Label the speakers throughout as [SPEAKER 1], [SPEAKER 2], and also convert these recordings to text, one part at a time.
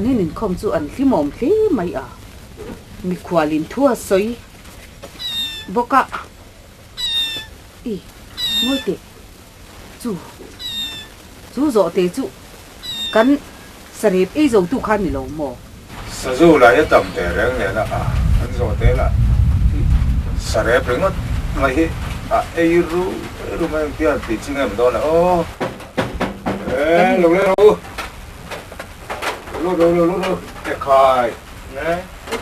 [SPEAKER 1] Zanin inkhawm chu an hlimawm hle mai a, mikhualin thu a sawi bawk a. I, ngawi teh, chu, chu zawh te chu kan sarep ei zo tu kha ni lo maw?
[SPEAKER 2] Sazu lai a tam teh reng nen a, an zawh te lah hi sarep ringawt mai hi a ei ru ei ru mai ang tih a tih chi ngem dawn le aw. E, lo le ro u. Lo lo lo lo lo e khai.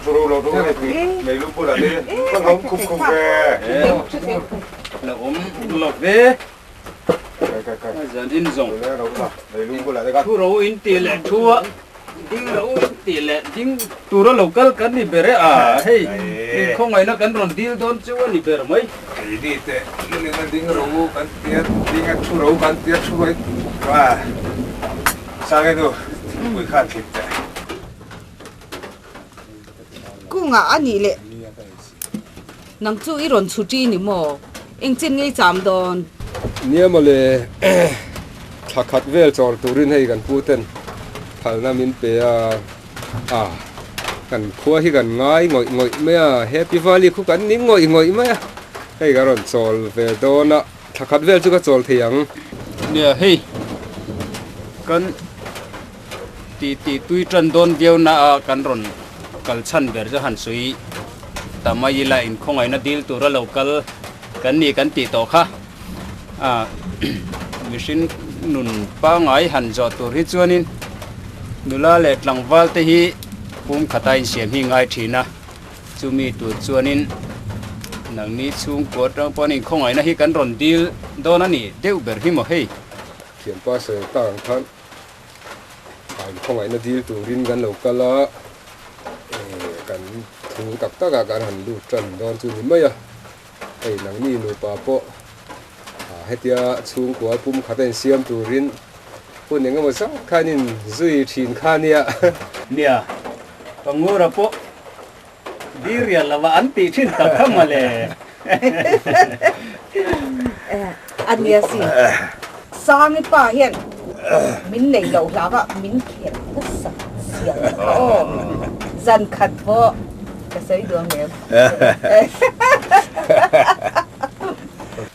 [SPEAKER 2] Lo lo lo nei lu bulah te ka lo khum khum ve.
[SPEAKER 3] La awm lo ve. Zan in zawng. Thu ro in tih leh thu a ding ro in tih leh ding tura lo kal kan ni ber e a hei min khawngaihna kan rawn dil dawn chu a ni ber mai.
[SPEAKER 2] Keini teh lulin a ding ro kan tia ding a thu ro kan tia thu ro a Sange nu thingpui khan thlit teh.
[SPEAKER 1] Kungah a nih leh nang chu i rawn chhu ṭi ni maw? Engchin ngei cham dawn?
[SPEAKER 4] Nia mawle, thla khat vel chawr turin hei kan pu ten phalna min pe a, a kan khua hi kan ngai ngawih ngawih mai a, Happy Valley khu kan ning ngawih ngawih mai a, hei ka rawn chawl ve dawn a, thla khat vel chu ka chawl thei ang.
[SPEAKER 3] Nia hei kan. Ti ti tui tan dawn viau na a kan rawn kal chhan ber chu han sawi ta mai ila inkhawngaihna dil tura lo kal kan ni kan tih tawh kha a mihring nun pangngai han zawh tur hi chuanin nula leh tlangval te hi pum khata insiam hi ngai thin a chumi tur chuanin nangni chhungkua atang pawhin inkhawngaihna hi kan rawn dil dawn a ni deuh ber hi maw hei.
[SPEAKER 4] Thianpa sawi tak ang khan. A inkhawngaihna dil turin kan lo kal a, kan thu tak takah kan han lut tan dawn chu ni mai a, hei nangni nupa pawh hetia chhungkua pum khat a insiam turin hun eng emaw zat khan in zui thin kha nia.
[SPEAKER 3] Nia, Pangura pawh dirial lova an tih thin tak kha mawle.
[SPEAKER 1] A nia si, Sangi pa hian min nei loh hlauh a, min khelh nasa siam kha aw, zan khat pawh ka sawi duh ang em.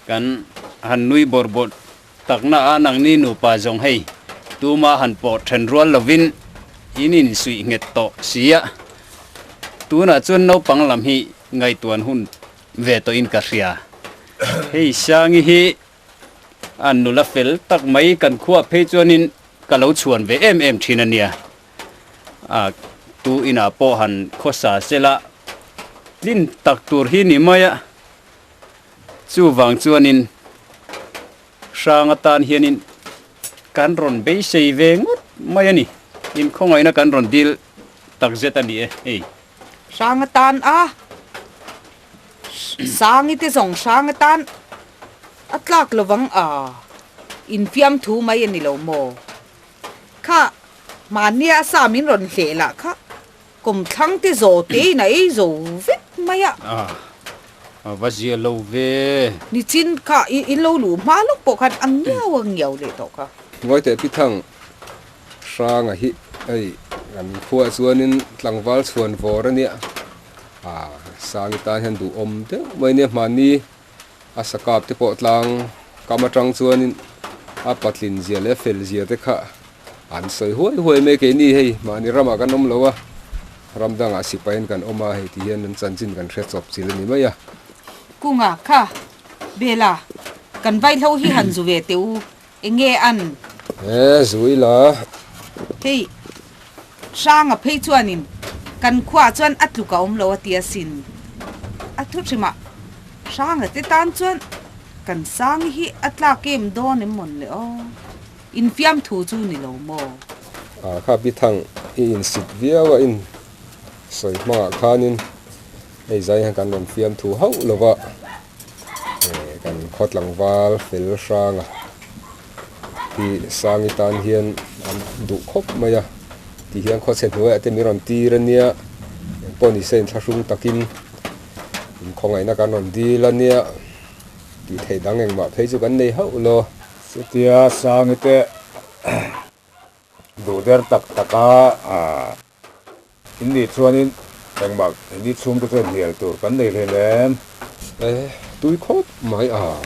[SPEAKER 3] Kan han nui bawrh bawrh Takna a nangni nupa zawng hei tuma han pawh then rual lovin in insuih nghet tawh si a, tunah chuan naupang lam hi ngaihtuan hun ve tawhin ka hria. Hei Sangi hi a nula fel tak mai kan khuah phei chuanin ka lo chhuan ve em em thin a nia. A tu inah pawh han khawsa sela tlin tak tur hi ni mai a. Chuvang chuanin hrang atan hianin kan rawn beisei ve ngawt mai a ni. Inkhawngaihna kan rawn dil takzet a ni e, hei.
[SPEAKER 1] Hrang atan a, Sangi te zawng hrang atan a tlak lovang a, infiamthu mai a ni lo maw? Kha, mahnia a sa min rawn hleh lah kha. Kawmthlang te zawh tein a ei zo vek mai a.
[SPEAKER 3] A va zia lo ve.
[SPEAKER 1] Nichin kha in lo luh hma lawk pawh khan a ngiau a ngiau leh tawh kha.
[SPEAKER 4] Ngawi teh Pithang Hranga hi hei kan khuaah chuanin tlangval chhuan vawr a nia. Sangi tan hian duhawm deuh mai nia hmanni a sakap te pawh tlang kam atang chuanin a patlin zia leh a fel zia te kha an sawi huai huai mai keini hei mahni ramah kan awm lo a ram dangah sipain kan awm a hei ti hian an chanchin kan hre chawp chil a ni mai a.
[SPEAKER 1] Kunga kha Bela kan vaihlo hi han zu ve teh u enge an.
[SPEAKER 4] E zu ila.
[SPEAKER 1] Hei Hranga phei chuanin kan khuaah chuan a tluk a awm lo a ti asin. A thu hrimah Hranga te tan chuan kan Sangi hi a tlak em dawn em mawn le aw. Infiamthu chu ni lo maw?
[SPEAKER 4] A kha Bithang i insit viau a in sawi hmangah khanin hei zai hian kan rawn fiamthu hauh lo va, kan khaw tlangval fel hranga hi Sangi tan hian an duh khawp mai a, ti hian khawchhe hnuaiah te min rawn tir a nia, engpawh ni se inthlahrung takin inkhawngaihna kan rawn dil a nia tih theih dang engmah phei chu kan nei hauh lo.
[SPEAKER 2] Chutia Sangi te Duh der tak tak a, in nih chuanin engmah ni chhungte chuan hnial tur kan nei hlei nem.
[SPEAKER 4] E, tui khawp mai a,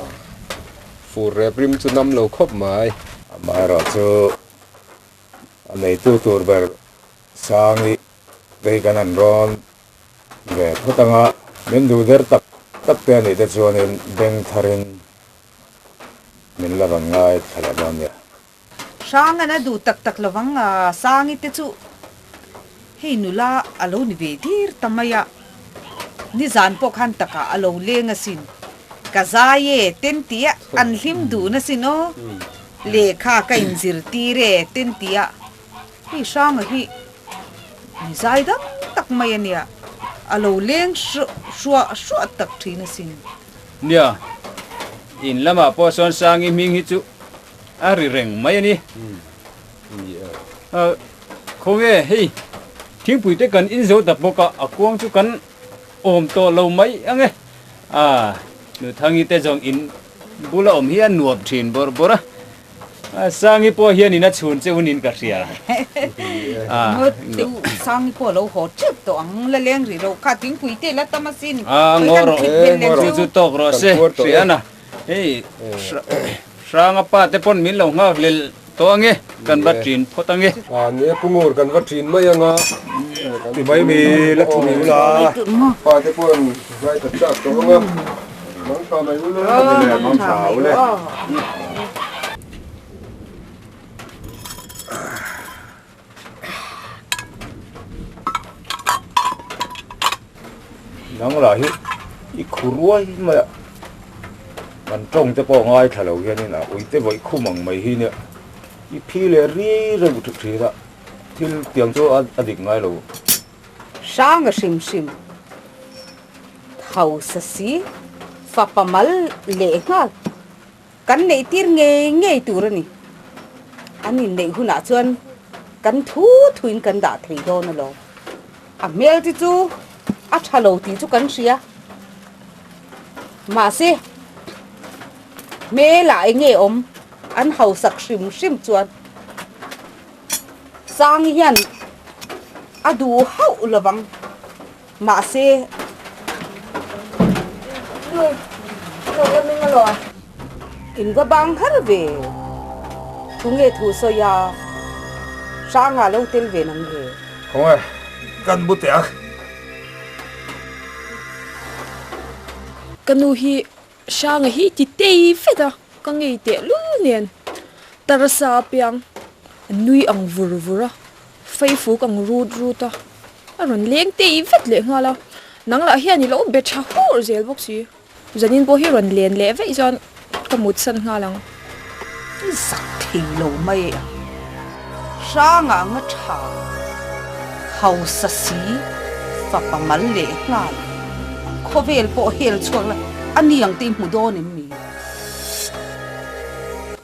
[SPEAKER 4] fur rep rim chu nam lo khawp mai.
[SPEAKER 2] Amaherawhchu a neitu tur ber Sangi te hi kan han rawn ve phawt ang a, min duh der tak tak te a nih te chuanin beng tharin min la rawn ngaithla leh dawn nia.
[SPEAKER 1] Hrangan a duh tak tak lovang a, Sangi te chu hei nula a lo ni ve dir ta mai a, nizan pawh khan takah a lo leng asin, ka zai e ten tia an hlim dun asin aw, lehkha ka inzirtir e ten tia hei Hranga hi mi zai dam tak mai a nia, a lo leng hruah hruah tak thin asin.
[SPEAKER 3] Nia, in lamah pawh sawn Sangi hming hi chu A ri reng mai a ni. Khawnge hei thingpui te kan in zo tak bawk a, a kuang chu kan awm tawh lo mai ang e. A Nuthangi te zawng in bula awm hi a nuam thin bawrh bawrh a. A Sangi pawh hian in a chhun che hun in ka hria.
[SPEAKER 1] Sangi pawh a lo haw tep tawh ang, la leng rih loh kha thingpui te la tam asin.
[SPEAKER 3] A ngaw rawh, chu chu tawk rawh se, hria na. Hei Hranga pa te pawn min lo nghak lel tawh ange, kan va ṭin phawt ange.
[SPEAKER 4] A nia Pu Ngur kan va ṭin mai anga.
[SPEAKER 2] Ti mai mi la thu mi ula.
[SPEAKER 4] Pa te pawn ngai ta chak tawh anga. Mang tha mai ula.
[SPEAKER 2] Mang tha ule. Nang lah hi i khu ruai mai a, kan tawng te pawh ngaithla lo hianin a uite vawi khum ang mai hi nia i phi leh ri reuh ṭhik ṭhin a, thil tiang chu a dik ngai lo.
[SPEAKER 1] Hrang a hrim hrim hausa si fapa mal leh nghal. Kan neih tir ngei ngei tur a ni. An inneih hunah chuan kan thu thuin kan dah thei dawn alawm. A hmel te chu a tha lo tih chu kan hria. Mahse, hmelah eng nge awm an hausak hrim hrim chuan Sangi hian a duh hauh lovang. Mahse, in va bang har ve. Thu nge thu sawi a, Hranga lo tel ve nang le.
[SPEAKER 2] Khawnge, kan bu teh a.
[SPEAKER 5] Ka nu hi Hranga hi ti tei vet a, ka ngei teh lul nen. Tarasa a piang, a nui ang vur vur a, Faifuk ang rut rut a, a rawn leng tei vet leh nghal a, nang lah hian i lo be tha hur zel bawk si. Zanin pawh hi rawn len leh veih chuan ka mut san nghal ang.
[SPEAKER 1] I zak thei lo mai a, hrangah anga tha, hausa si, fapa mal leh nghal, khawvel pawh hel chhuak la, a ni ang te i hmu dawn em mi?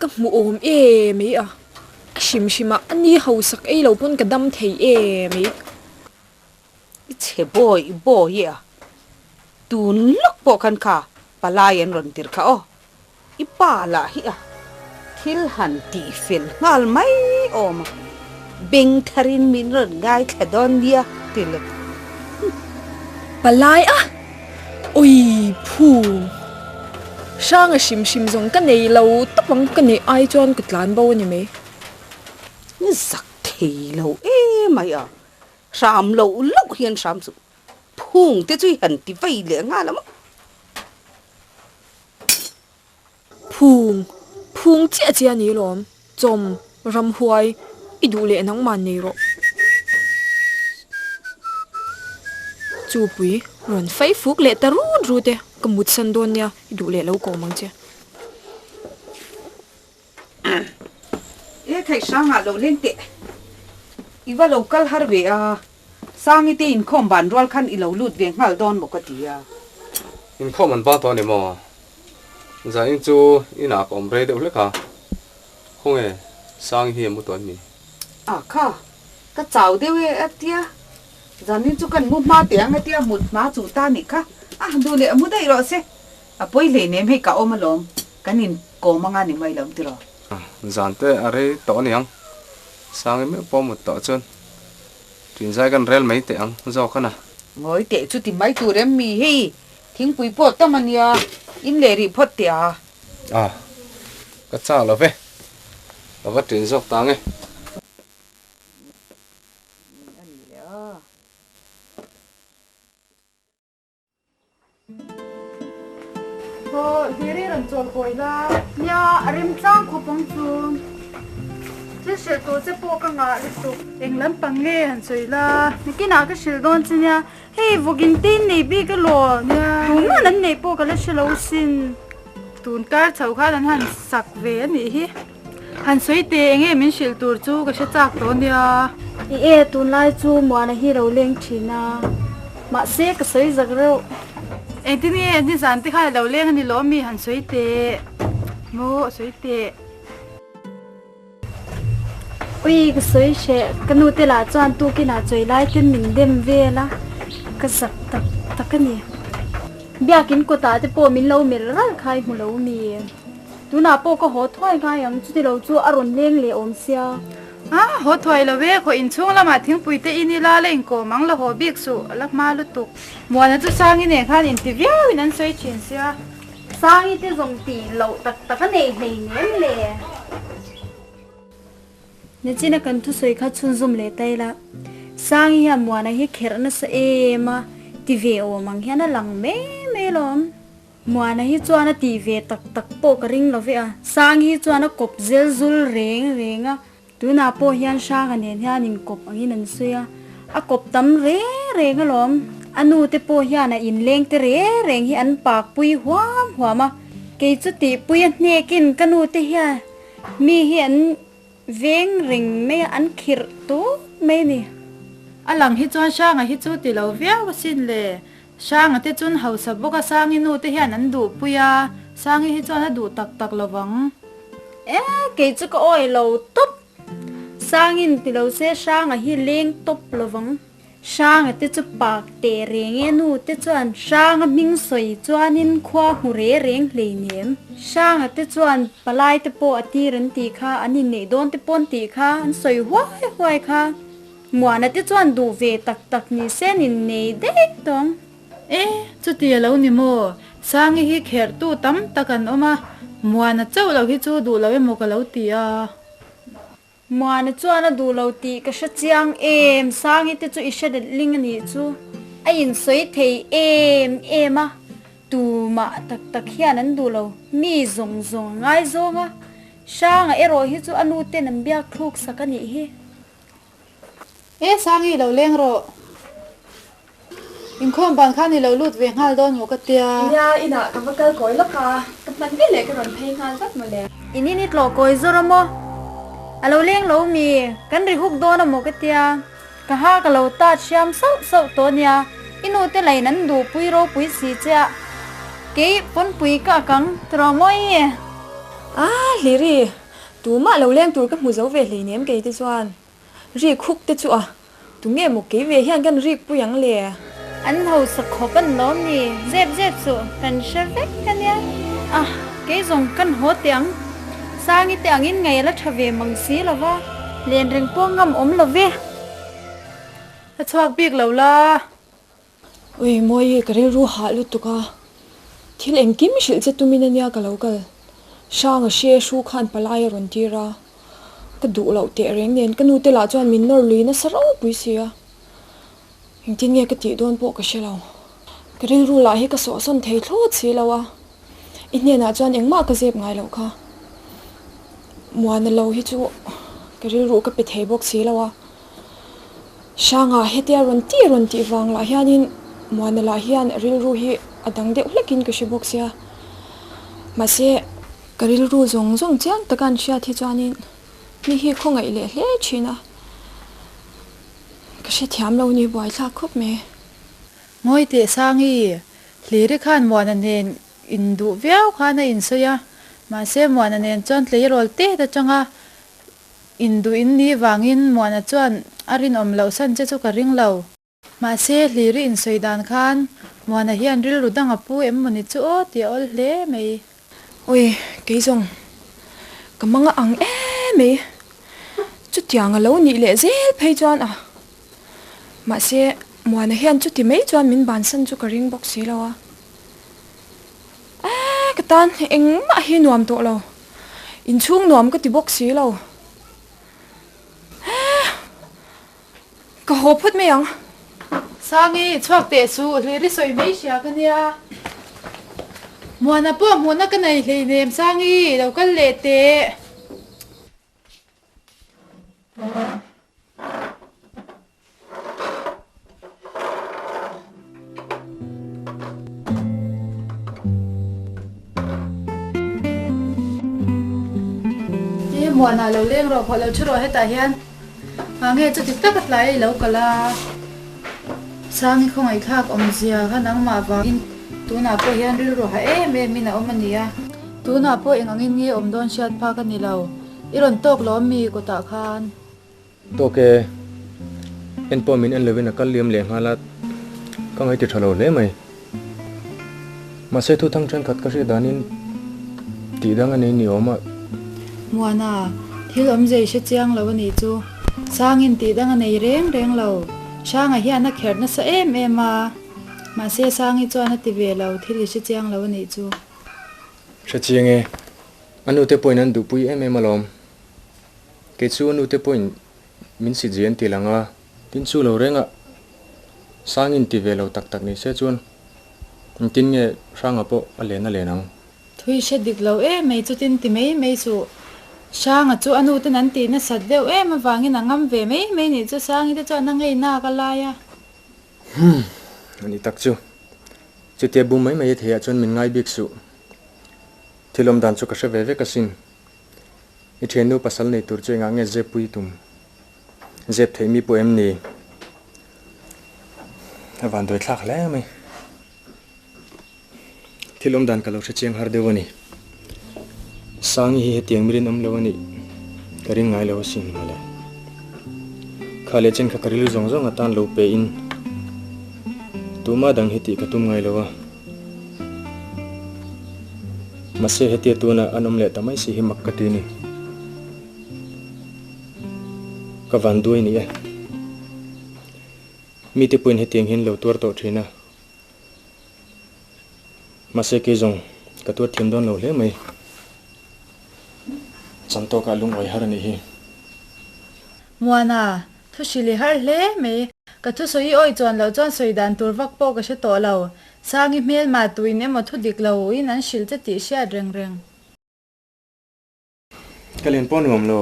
[SPEAKER 5] Ka hmu awm em mai a. A hrim hrim a, a ni hausak ei lo pawn ka dam thei em i?
[SPEAKER 1] I chhe bawi bawi a, tun lawk pawh khan kha palai an rawn tirh kha aw, i pa lah hi a thil han tih fel nghal mai awm a, beng tharin min rawn ngaithla dawn nia ti lo.
[SPEAKER 5] Palai a! Ui phu! Hranga hrim hrim zawng ka nei lo tawp ang, ka neih ai chuan ka tlan bo a ni mai.
[SPEAKER 1] Ni zak thei lo emai a, hram loh loh hian hram chu phung te chu i han ti vei leh nghal a maw.
[SPEAKER 5] Phung, phung chiah chiah a ni lawm, chawm, ramhuai, i duh leh nangmah nei rawh. Chupui, rawn fai fuk leh ta rut rut e, ka mut san dawn nia, i duh leh lo kawm ang che.
[SPEAKER 1] E theih hrangah lo leng teh, i va lo kal har ve a, Sangi te inkhawm ban rual khan i lo lut ve nghal dawn maw ka ti a.
[SPEAKER 4] Inkhawm an ba tawh a ni maw? Zanin chu inah ka awm rei deuh hlek a, khawnge Sangi hi a mu tawh em ni?
[SPEAKER 1] A kha, ka chau deuh e a tia, zanin chu kan mu hma teh ang a tia, mut hma chu ta nih kha, a duh leh a mu daih rawh se, a pawi hleinem hei ka awm alawm, kan inkawm anga ni mai lo tiraw?
[SPEAKER 4] Zan te a rei tawh a niang. Sangi meuh pawh mut tawh chuan ṭin zai kan rel mai teh ang zawk a na.
[SPEAKER 1] Ngawi teh chuti mai tur em mi hei thingpui pawh tam a nia in leh rih phawt teh a.
[SPEAKER 4] A, ka chak lo ve, ka va ṭin zawk ta ang e.
[SPEAKER 1] A ni leh a.
[SPEAKER 6] Aw, hlir i rawn chawl kawi la. Nia, a remchang khawp ang chu. Thil hrilh tur che pawh ka ngah lutuk. Eng lampang nge han sawi la? Nakinah ka hrilh dawn che nia. Hei, vawkin te in nei bik elaw? Nia. Tuman an neih pawh ka la hre lo sin. Tun kar chho khan an han sak ve a nih hi. Han sawi teh enge min hrilh tur chu ka hre chak tawh nia. I e, tunlai chu Muana hi lo leng thin a, mahse ka sawi zak reuh. Engtin nge nizan te khan a lo leng a ni lawm mi han sawi teh maw a sawi teh. Ui ka sawi hreh, ka nu te lah chuan tukinah chawi lai ten min dem vel a, ka zak tak tak a ni. Biakin kawtah te pawh min lo melh ralh kha i hmu lo mi. Tunah pawh ka haw thuai ngai ang, chuti lo chu a rawn leng leh awm sia. A, haw thuai lo e, khaw inchhung lamah thingpui te in ila la inkawm ang la haw bik suh, a la hma lutuk. Muana chu Sangi nen khan inti viauin an sawi thin sia. Sangi te zawng tih loh tak tak a nei hleinem le. Nichina kan thusawi kha chhunzawm leh ta ila, Sangi hian Muana hi kherh nasa em a, ti ve awm ang hian a lang mai mai alawm. Muana hi chuan a tih ve tak tak pawh ka ring lo ve a, Sangi hi chuan a kawp zel zul reng reng a, tunah pawh hian Hranga nen hian inkawp angin an sawi a, a kawp tam reng reng alawm. A nu te pawh hian a inleng te reng reng hi an pak pui huam huam a, kei chu tihpui a hnekin ka nu te hian mi hi an veng reng mai a, an khirh tawp mai a ni. A lang hi chuan Hranga hi chu ti lo viau asin le, Hranga te chun hausa bawk a Sangi nu te hian an duh pui a, Sangi hi chuan a duh tak tak lo vang. E, kei chu ka awi lo tawp. Sangin ti lo se Hranga hi leng tawp lo vang. Hranga te chu pak teh reng e nu te chuan Hranga hming sawi chuanin khua hmu re reng hleinem. Hranga te chuan palai te pawh a tir an tih kha, an inneih dawn te pawh an tih kha, an sawi huai huai kha. Muana te chuan duh ve tak tak ni se nin nei daih tawng. E, chuti a lo ni maw? Sangi hi kherhtu tam tak an awm a, Muana chauh lo hi chu duh lo emaw ka lo ti a. Muana chuan a duh lo tih ka hre chiang em, Sangi te chu i hre let ling a nih chu. A insawi thei em em a, tumah tak tak hian an duh lo, mi zawng zawng a ngaizawng a, Hranga erawh hi chu a nu ten an biak thluk sak a nih hi. E Sangi lo leng rawh. Inkhawm ban khan i lo lut ve nghal dawn maw ka tia. Nia, inah ka va kal kawi lawk a, ka hman ve leh ka rawn phei nghal vat mawle. In in i tlawh kawi zawr a maw? A lo leng lo mi, kan ri huk dawn a maw ka tia. Ka ha ka lo tat hriam sauh sauh tawh nia, i nu te lain an duhpui ropui si che a, kei pawnpui ka ak ang tiraw mawi? Ah Hliri, Tumah lo leng tur ka hmu zo ve hleinem kei te chuan rik huk te chu a, tunge maw kei ve hian kan rik pui ang le? An hausa khawp an lawm ni, zep zep suh kan hre vek a nia. A, kei zawng kan haw teh ang, Sangi te angin ngaih a la tha ve mang si lo va, len reng pawh ngam awm lo ve. A chhuak bik lo la. Ui Mawi ka rilru hah lutuk a, thil engkim hrilh che tumin ania ka lo kal. Hranga hre hru khan palai a rawn tir a, ka duh loh teh reng nen ka nute lah chuan min nawr lui nasa ropui si a, engtin nge ka tih dawn pawh ka hre lo. Ka rilru lah hi ka sawhsawn thei thlawt si lo a, i hnenah chuan engmah ka zep ngai loh kha. Muana lo hi chu ka rilru ka pe thei bawk si lo a. Hrangah hetia rawn tih rawn tih vang lah hianin Muana lah hian a rilru hi a dang deuh hlekin ka hre bawk sia. Mahse, ka rilru zawng zawng chiang taka an hriat hi chuanin mi hi khawngaih leh hle thin a, ka hrethiam lo ni buaithlak khawp mai. Ngawi teh Sangi, Hliri khan Muana nen induh viau khan a insawi a, mahse Muana nen chuan tleirawl tet atanga Induh in ni vangin Muana chuan a rinawm loh san che chu ka ring lo. Mahse, Hliri insawi dan khan Muana hian rilru dang a pu em mawni chu aw tih a awl hle mai. Ui, kei zawng ka manga ang em mai.
[SPEAKER 5] Chutiang a lo nih leh zel phei chuan a. Mahse, Muana hian chuti mai chuan min bansan chu ka ring bawk si lo a. Eeh, ka tan engmah hi nuam tawh lo. Inchhung nuam ka ti bawk si lo. Eeh, ka haw phawt mai ang.
[SPEAKER 7] Sangi, chhuak teh suh, hlir i sawi mai hria ka nia. Muana pawh hmuhna ka nei hleinem, Sangi, lo kal leh teh. He muanah lo leng rawh pawh lo thu rawh hetah hian mah nge chuti tak a tlai i lo kal a. Sangi khawngaihthlak awmzia kha nangmah vangin tunah pawh hian rilru ha em em in a awm a nia. Tunah pawh eng angin nge awm dawn hriat phak a ni lo. I rawn tawk lo ami kawtah khan?
[SPEAKER 8] Tawk e, en pawh min en lovin a kal liam leh nghal a, ka ngaih ti tha lo hle mai. Mahse thu thang thenkhat ka hriat danin tih dang a nei ni awm a.
[SPEAKER 7] Muana, thil awmzei hre chiang lo a nih chu. Sangin tih dang a nei reng reng lo. Hranga hian a kherh nasa em em a. Mahse Sangi chuan a ti ve lo, thil i hre chiang lo a nih chu.
[SPEAKER 8] Hre chiang e, a nute pawhin an duhpui em em alawm. Kei chu a nute pawhin min sit zia an ti lang a. Tin chu lo reng a, Sangin ti ve lo tak tak ni se chuan engtin nge Hranga pawh a len a len ang.
[SPEAKER 7] Thui hre dik lo em mai chutin ti mai mai suh. Hranga chu a nuten an tih nasat deuh em avangin a ngam ve mai mai nih chu Sangi te chuan a ngei nak a lai a.
[SPEAKER 8] Humm, a ni tak chu. Chutia bum mai mai a theiah chuan min ngai bik suh. Thil awm dan chu ka hre ve vek asin. I thiannu pasal nei tur chu engah nge zep pui tum? Zep theih mi pawh em ni? A van dawi thlak hle mai. Thil awm dan ka lo hre chiang har deuh a ni. Sangi hi hetiang mirin awm lo a nih ka ring ngai lo asin mawle. Kha leh chen kha ka rilru zawng zawng atan lo pe in tuma dang hi tih ka tum ngai lo a. Mahse hetia tuna an awm leh ta mai si hi mak ka ti ni. Ka van duai ni e. Mite pawhin hetiang hian lo tuar tawh thin a. Mahse kei zawng ka tuar thiam dawn lo hle mai. Chan tawkah lungawi har a nih hi.
[SPEAKER 7] Muana, thu hrilh i har hle mai. Ka thusawi i awi chuan loh chuan sawi dan tur vak pawh ka hre tawh lo. Sangi hmelma tuin emaw thu dik lo in an hrilh che tih hriat reng reng.
[SPEAKER 8] Ka len pawh nuam lo,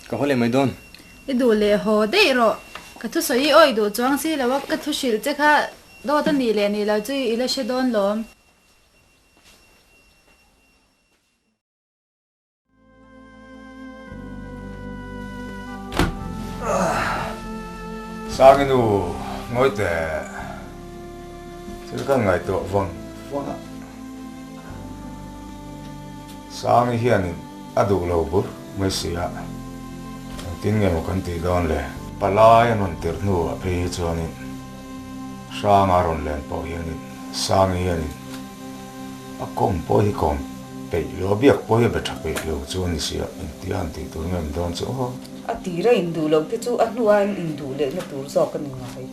[SPEAKER 8] ka haw leh mai dawn.
[SPEAKER 7] I duh leh haw daih rawh. Ka thusawi i awi duh chuang si lo a, ka thu hrilh che kha dawt a nih leh nih lo chu i la hre dawn lawm.
[SPEAKER 2] Sangi nu ngawi teh, thil kan ngaihtuah vang vang a. Sangi hianin a duh lo bur mai si a, engtin nge maw kan tih dawn le? Palai an rawn tirh hnuah phei hi chuanin Hranga rawn len pawh hianin Sangi hianin a kawm pawh hi kawm peih lo, a biak pawh hi a be tha peih lo chu a ni si a, engtia han tih tur nge awm dawn chu aw.
[SPEAKER 1] A tira induh loh te chu a hnuah an induh lehna tur zawk a ni ngai.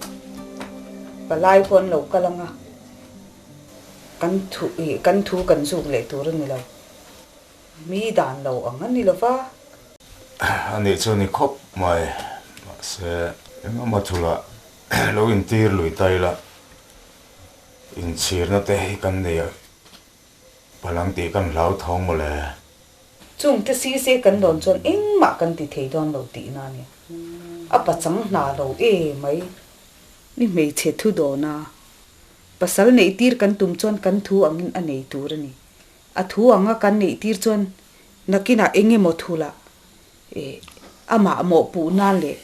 [SPEAKER 1] Palai pawh an lo kal ang a. Kan thu ih kan thu kan zuk leh tur a ni lo. Mi dan lo ang a ni lo va.
[SPEAKER 2] A nih chu ni khawp mai. Mahse, engemaw thula lo intir lui ta ila, inchhirna te hi kan nei a, palang tih kan hlau thawng mawle.
[SPEAKER 1] Chung te si se kan dawn chuan engmah kan ti thei dawn lo tihna a nia. A pachang hna lo e mai. Mi hmeichhe thu dawn a, pasal neih tir kan tum chuan kan thu angin a nei tur a ni. A thu anga kan neih tir chuan nakinah eng emaw thu lah eh amah mawhpuh nan leh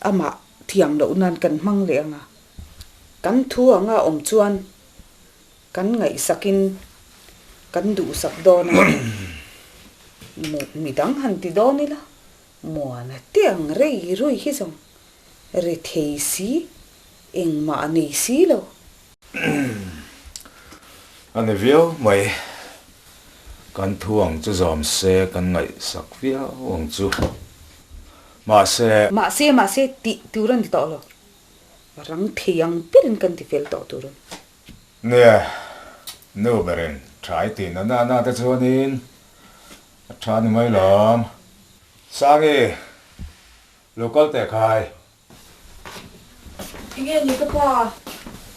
[SPEAKER 1] amah thiam loh nan kan hmang leh ang a. Kan thu anga awm chuan kan ngaihsakin kan duhsak dawn a, midang han ti dawn ila Muana te ang rei rui hi zawng ri thei si, engmah a nei si lo.
[SPEAKER 2] A ni viau mai, kan thu ang chu zawm se kan ngaihsak viau ang chu. Mahse.
[SPEAKER 1] Mahse, mahse tih tur a ni tawh lo. Rang thei ang berin kan ti fel tawh tur a ni.
[SPEAKER 2] Nia, nu berin tha i tih na na na te chuanin a tha ni mai lawm. Sangi, lo kal teh khai.
[SPEAKER 5] Enge ni ka pa,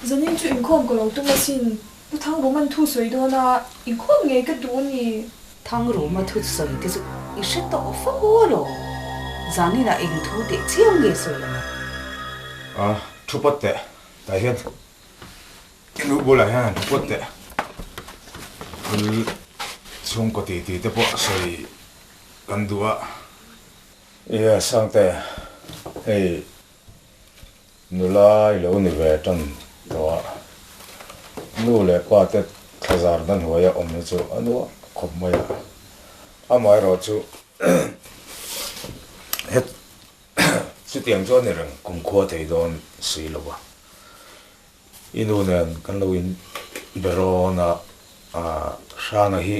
[SPEAKER 5] zanin chu inkhawm ka lo tum asin. Pu Thangruma thu sawi dawn a, inkhawm ngei ka duh a ni.
[SPEAKER 1] Thangruma thu sawi te chu i hre tawh fo alawm. Zaninah eng thu teh chiang nge sawi ang a?
[SPEAKER 2] A, thu pawt teh, tah hian i nu bulah hian han thu pawt teh. Thil chhungkaw titi te pawh sawi kan duh a. Ia Sangte, hei nula i lo ni ve tan tawh a, nu leh pa te thlazar dan huaia awm hi chu a nuam khawp mai a, amaherawhchu het chutiang chu a ni reng kumkhua thei dawn si lo va, i nu nen kan lo in be rawn a, Hranga hi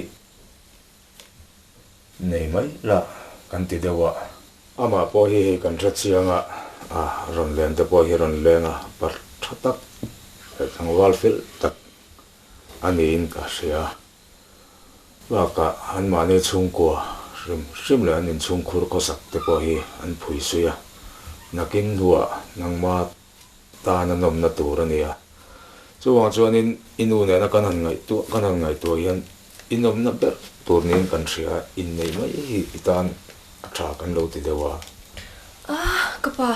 [SPEAKER 2] Nei mai lah kan ti deuh a. Amah pawh hi hei kan hre chiang a, a rawn len te pawh hi rawn leng a, par tha tak leh tlangval fel tak a niin ka hria. Bakah anmahni chhungkua hrim hrim leh an inchhungkhur khawsak te pawh hi an phui sui a, nakin hnuah nangma tan a nawmna tur a ni a. Chuvang chuanin i nu nena kan han ngaihtuah kan han ngaihtuah hian i nawmna ber tur niin kan hria a, inneih mai hi i tan a tha kan lo ti deuh a.
[SPEAKER 5] Ah, ka pa,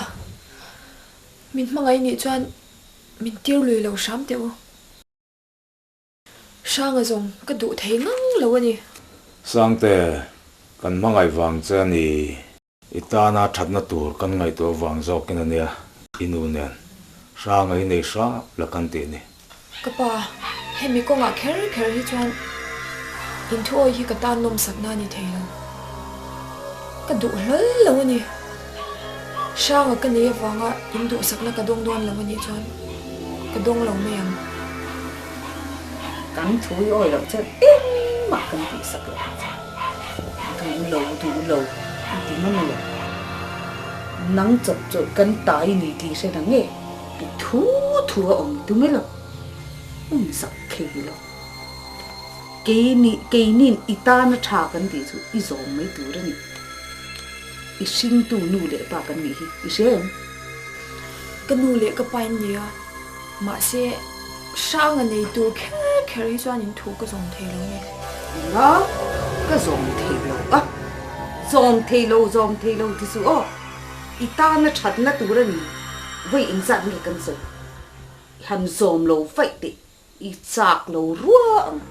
[SPEAKER 5] min hmangaih nih chuan min tir lui lo hram teh u. Hranga zawng ka duh thei ngang lo a ni.
[SPEAKER 2] Sangte, kan hmangaih vang che a ni. I tana thatna tur kan ngaihtuah vang zawkin a nia, i nu nen hranga i nei hrap la kan tih ni.
[SPEAKER 5] Ka pa, hemi kawngah kher kher hi chuan inthuawi hi ka tan nawmsakna a ni thei lo. Ka duh hlawl lo a ni. Hranga ka nei avanga induhsakna ka dawng dawn lo a nih chuan ka dawng lo mai ang.
[SPEAKER 1] Kan thu i awi loh chuan engmah kan tihsak loh ang che. Duh lo, duh lo i ti ngam lo. Nang chawp chawlh kan ta i ni tih hre na nge? I thu thu a awm tum e lo. Awm sak thei lo. Keini, keinin i tana tha kan tih chu i zawm mai tur a ni. I hringtu nu leh pa kan nih hi i hre em?
[SPEAKER 5] Ka nu leh ka pa in nia. Mahse, hranga nei tur kher kher hi chuan in thu ka zawm thei lo nge?
[SPEAKER 1] Enga? Ka zawm thei lo a, zawm thei lo, zawm thei lo ti suh aw. I tana thatna tur a ni, vawi engzat nge kan sawi? I han zawm lo vaih teh, i chak lo rua ang.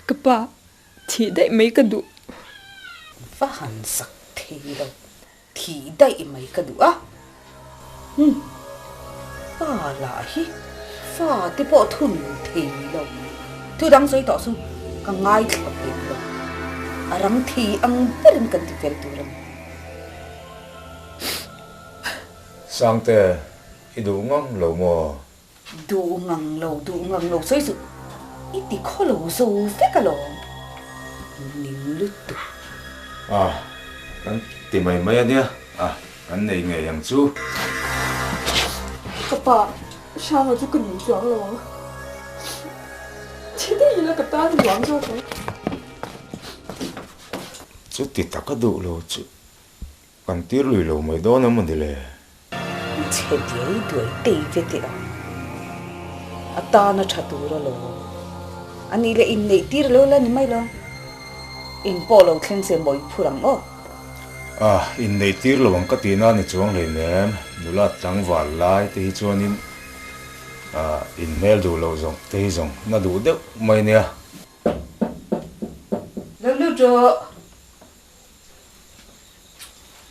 [SPEAKER 5] Ka pa, Thih daih mai ka duh.
[SPEAKER 1] Va han sak thei lo, thih daih mai ka duh a. Hum, pa lah hi fa te pawh thun thei lo. Thu dang sawi tawh chu ka ngaithla peih lo. A rang thei ang berin kan ti fel tur a ni.
[SPEAKER 2] Sangte, i duh ngang lo maw?
[SPEAKER 1] Duh ngang lo, duh ngang lo sawi suh, i ti khaw lo zo vek alawm, ning lutuk.
[SPEAKER 2] A, kan ti mai mai a nia, a, kan nei ngei ang chu.
[SPEAKER 5] Ka pa, Hranga chu ka nei chuang lo ang. Thi daih ila ka tan ruang zawk ang.
[SPEAKER 2] Chuti taka duh lo chu Kan tir lui lo mai dawn a mawni le?
[SPEAKER 1] Chhe diai duai tei ve teh ang. A tan a tha tur alawm. A nih leh inneih tir lo la ni mai lo. Eng pawh lo thleng se mawi phur ang aw.
[SPEAKER 2] A, inneih tir lo ang ka tih na ni chuang hleinem. Nula tlangval lai te hi chuanin inhmel duh loh zawng te hi zawng na duh deuh mai nia.
[SPEAKER 1] Lo lut rawh.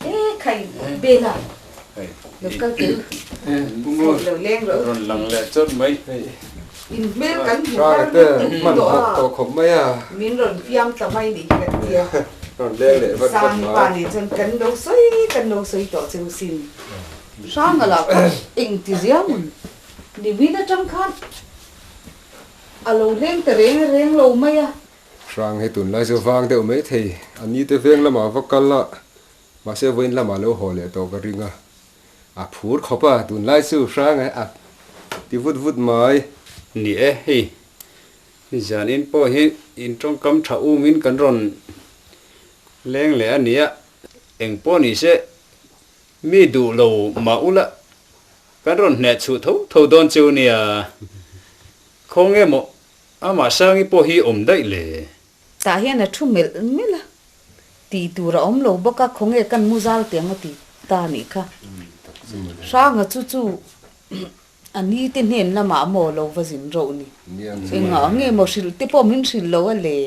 [SPEAKER 1] E khai Bela lo kal teh u lo leng rawh u.
[SPEAKER 3] Rawn lang leh chawt mai.
[SPEAKER 1] In hmel kan hmu har lutuk tawh a.
[SPEAKER 4] Tawh khawp mai a.
[SPEAKER 1] Min rawn fiam ta mai nih hi kan tia.
[SPEAKER 4] Rawn leng leh vat vat mai.
[SPEAKER 1] Sangi pa nen chuan kan lo sawi kan lo sawi tawh cheu sin. Hranga lah kha engti ziamun nimin atang khan. A lo leng ta reng reng lo mai a.
[SPEAKER 4] Hrang hi tunlai chu vang deuh mai thei. A ni te veng lamah va kal a, mahse vawiin lamah lo haw leh tawh ka ring a. A phur khawp a, tunlai chu hrang a ti vut vut mai.
[SPEAKER 3] Ni e, hei zanin pawh hi in tawngkam tha umin kan rawn leng leh a nia. Eng pawh ni se, mi duh lo mah ula kan rawn hneh chhuh tho tho dawn cheu nia. Khawnge maw amah Sangi pawh hi awm daih le?
[SPEAKER 1] Tah hian a thu melh melh a, tih tur a awm lo bawk a, khawnge kan mu zal teh ang a ti ta nih kha. Hranga chu chu a ni te hnen lamah maw lo va zin rauh ni. Engah nge maw hrilh te pawh min hrilh lo a le.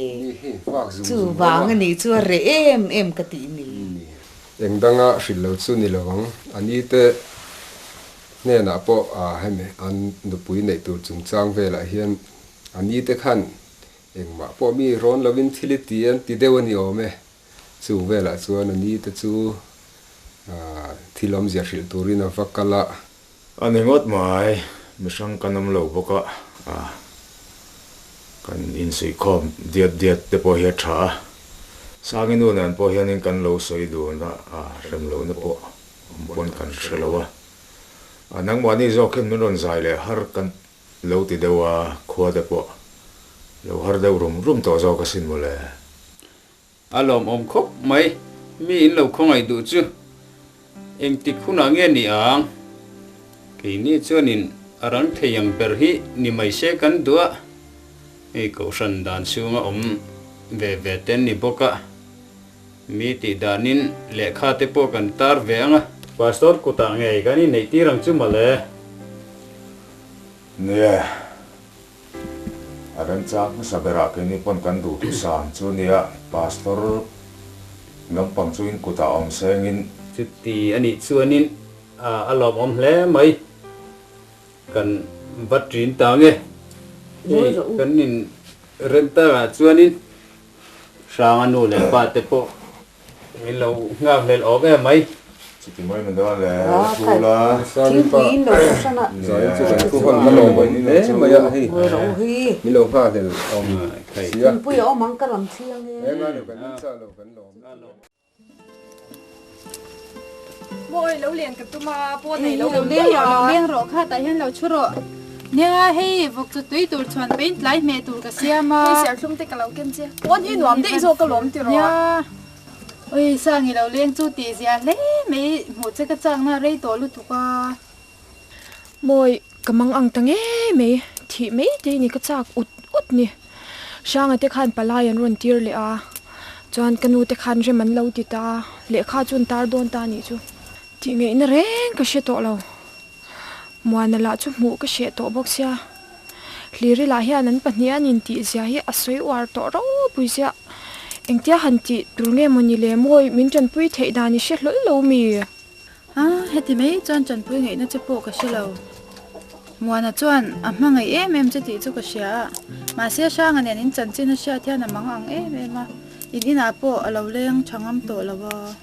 [SPEAKER 1] Chuvang a nih chu a reh em em ka tih ni.
[SPEAKER 4] Eng danga hrilh lo chu ni lo ang, a ni te hnenah pawh hemi an nupui neih tur chungchang velah hian a ni te khan Engmah pawh mi rawn lovin thil i ti an ti deuh a ni awm e. Chung velah chuan a ni te chu thil awmzia hrilh turin a va kal a.
[SPEAKER 2] A ni ngawt mai, mihrang kan awm lo bawk a, kan insuihkhawm diat diat te pawh hi a tha a. Sangi nu nen pawh hianin kan lo sawi dun a, rem lohna pawh awm pawn kan hre lo a. Nangmahni zawk hian min rawn zai leh har kan Lo ti deuh a, khua te pawh lo har deuh rum rum tawh zawk asin mawle.
[SPEAKER 3] A lawmawm khawp mai, mi in lo khawngaih duh chu engtik hunah nge ni ang? Keini chuanin a rang thei ang ber hi ni mai se kan duh a, hei kohhran dan chhunga awm ve ve te an ni bawk a, mi tih danin lehkha te pawh kan tar ve ang a. Pastor kutah ngei kan inneih tir ang chu mawle.
[SPEAKER 2] Nia, a remchang hmasa berah keini pawn kan duh thusam chu nia, Pastor lampang chu in kutah awm sengin.
[SPEAKER 3] Chuti a nih chuanin a lawmawm hle mai, kan va ṭin ta nge, hei kan in rem takah chuanin Hranga nu leh pa te pawh Min lo nghak hlel awm em mai.
[SPEAKER 2] Chuti mai min dawn le, la thu la.
[SPEAKER 1] Thingpui in lo thu hran a.
[SPEAKER 4] Zain chu kan thu hawn hman awm hle mai a hei. Min lo nghak hlel awm
[SPEAKER 1] si a. Thingpui a awm ang ka rawn thli ang e.
[SPEAKER 4] Enga lo kan in chah lo kan lawm.
[SPEAKER 7] Mawi lo len ka tum a, pawn nei lo awm daih a. Lo leng rawh kha tah hian lo thu rawh. Nia hei vawk chu tui tur chhuan paint tlai hmeh tur ka siam a. Hei serthlum te ka lo ken che. Pawn hi nuam daih zawk ka lawm ti rawh. Nia ui Sangi lo leng chu tih zia hle mai hmuh che ka chak na rei tawh lutuk a. Mawi ka mang ang ta ngei mai thih mai te ni ka chak ut ut ni. Hranga te khan palai an rawn tir leh a chuan ka nu te khan rem an lo ti ta a lehkha chu an tar dawn ta anih chu. Tih ngaihna reng ka hre tawh lo. Muana lah chu hmuh ka hreh tawh bawk sia. Hliri lah hian an pahnih an intih zia hi a sawi uar tawh ropui zia. Engtia han tih tur nge mawni le mawi min tanpui theih dan i hre hlawl lo mi?
[SPEAKER 9] A, heti mai chuan tanpui ngaihna che pawh ka hre lo. Muana chuan a hmangaih em em che tih chu ka hria a, mahse Hranga nen in chanchin a hriat hian a mang ang em em a, in inah pawh a lo leng tha ngam tawh lo a.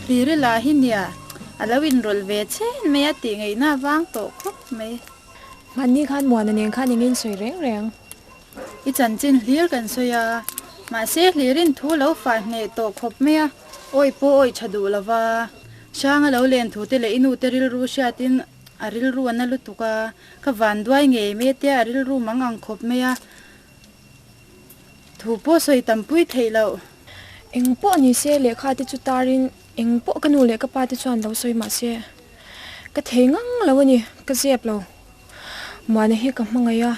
[SPEAKER 9] Hliri lah hi nia, a lo inrawlh ve chhen mai a tih ngaihna a vang tawh khawp mai.
[SPEAKER 5] Mahni khan Muana nen khan eng in sawi reng reng?
[SPEAKER 9] I chanchin hlir kan sawi a, mahse hlirin thu lo fah hneh tawh khawp mai a, awih pawh awih tha duh lo va. Hranga lo len thu te leh i nu te rilru hriatin a rilru a na lutuk a, ka van duai ngei mai tia a rilru mang ang khawp mai a, thu pawh sawi tampui theih loh.
[SPEAKER 5] Eng pawh ni se lehkha te chu tarin eng pawh ka nu leh ka pa te chuan lo sawi mah se ka thei ngang lo a ni, ka zep lo. Muana hi ka hmangaih a,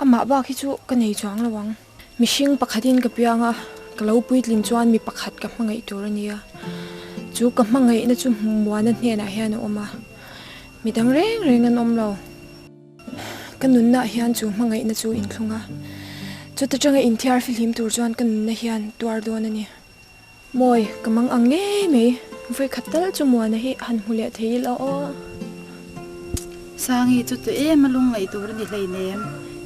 [SPEAKER 5] amah bak hi chu ka nei chuang lo ang. Mihring pakhatin ka piang a, ka lo puitlin chuan mi pakhat ka hmangaih tur a nia. Chu ka hmangaihna chu Muana hnenah hian a awm a, midang reng reng an awm lo. Ka nunna ah hian chu hmangaihna chu inthlung a, chuta tanga inthiar fihlim tur chuan ka nunna hian tuar dawn a ni. Mawi, ka mang ang ngei mai, vawi khat tal chu Muana hi han hmu leh thei ila aw.
[SPEAKER 9] Sangi chu tu em a lung ngaih tur a ni hleinem,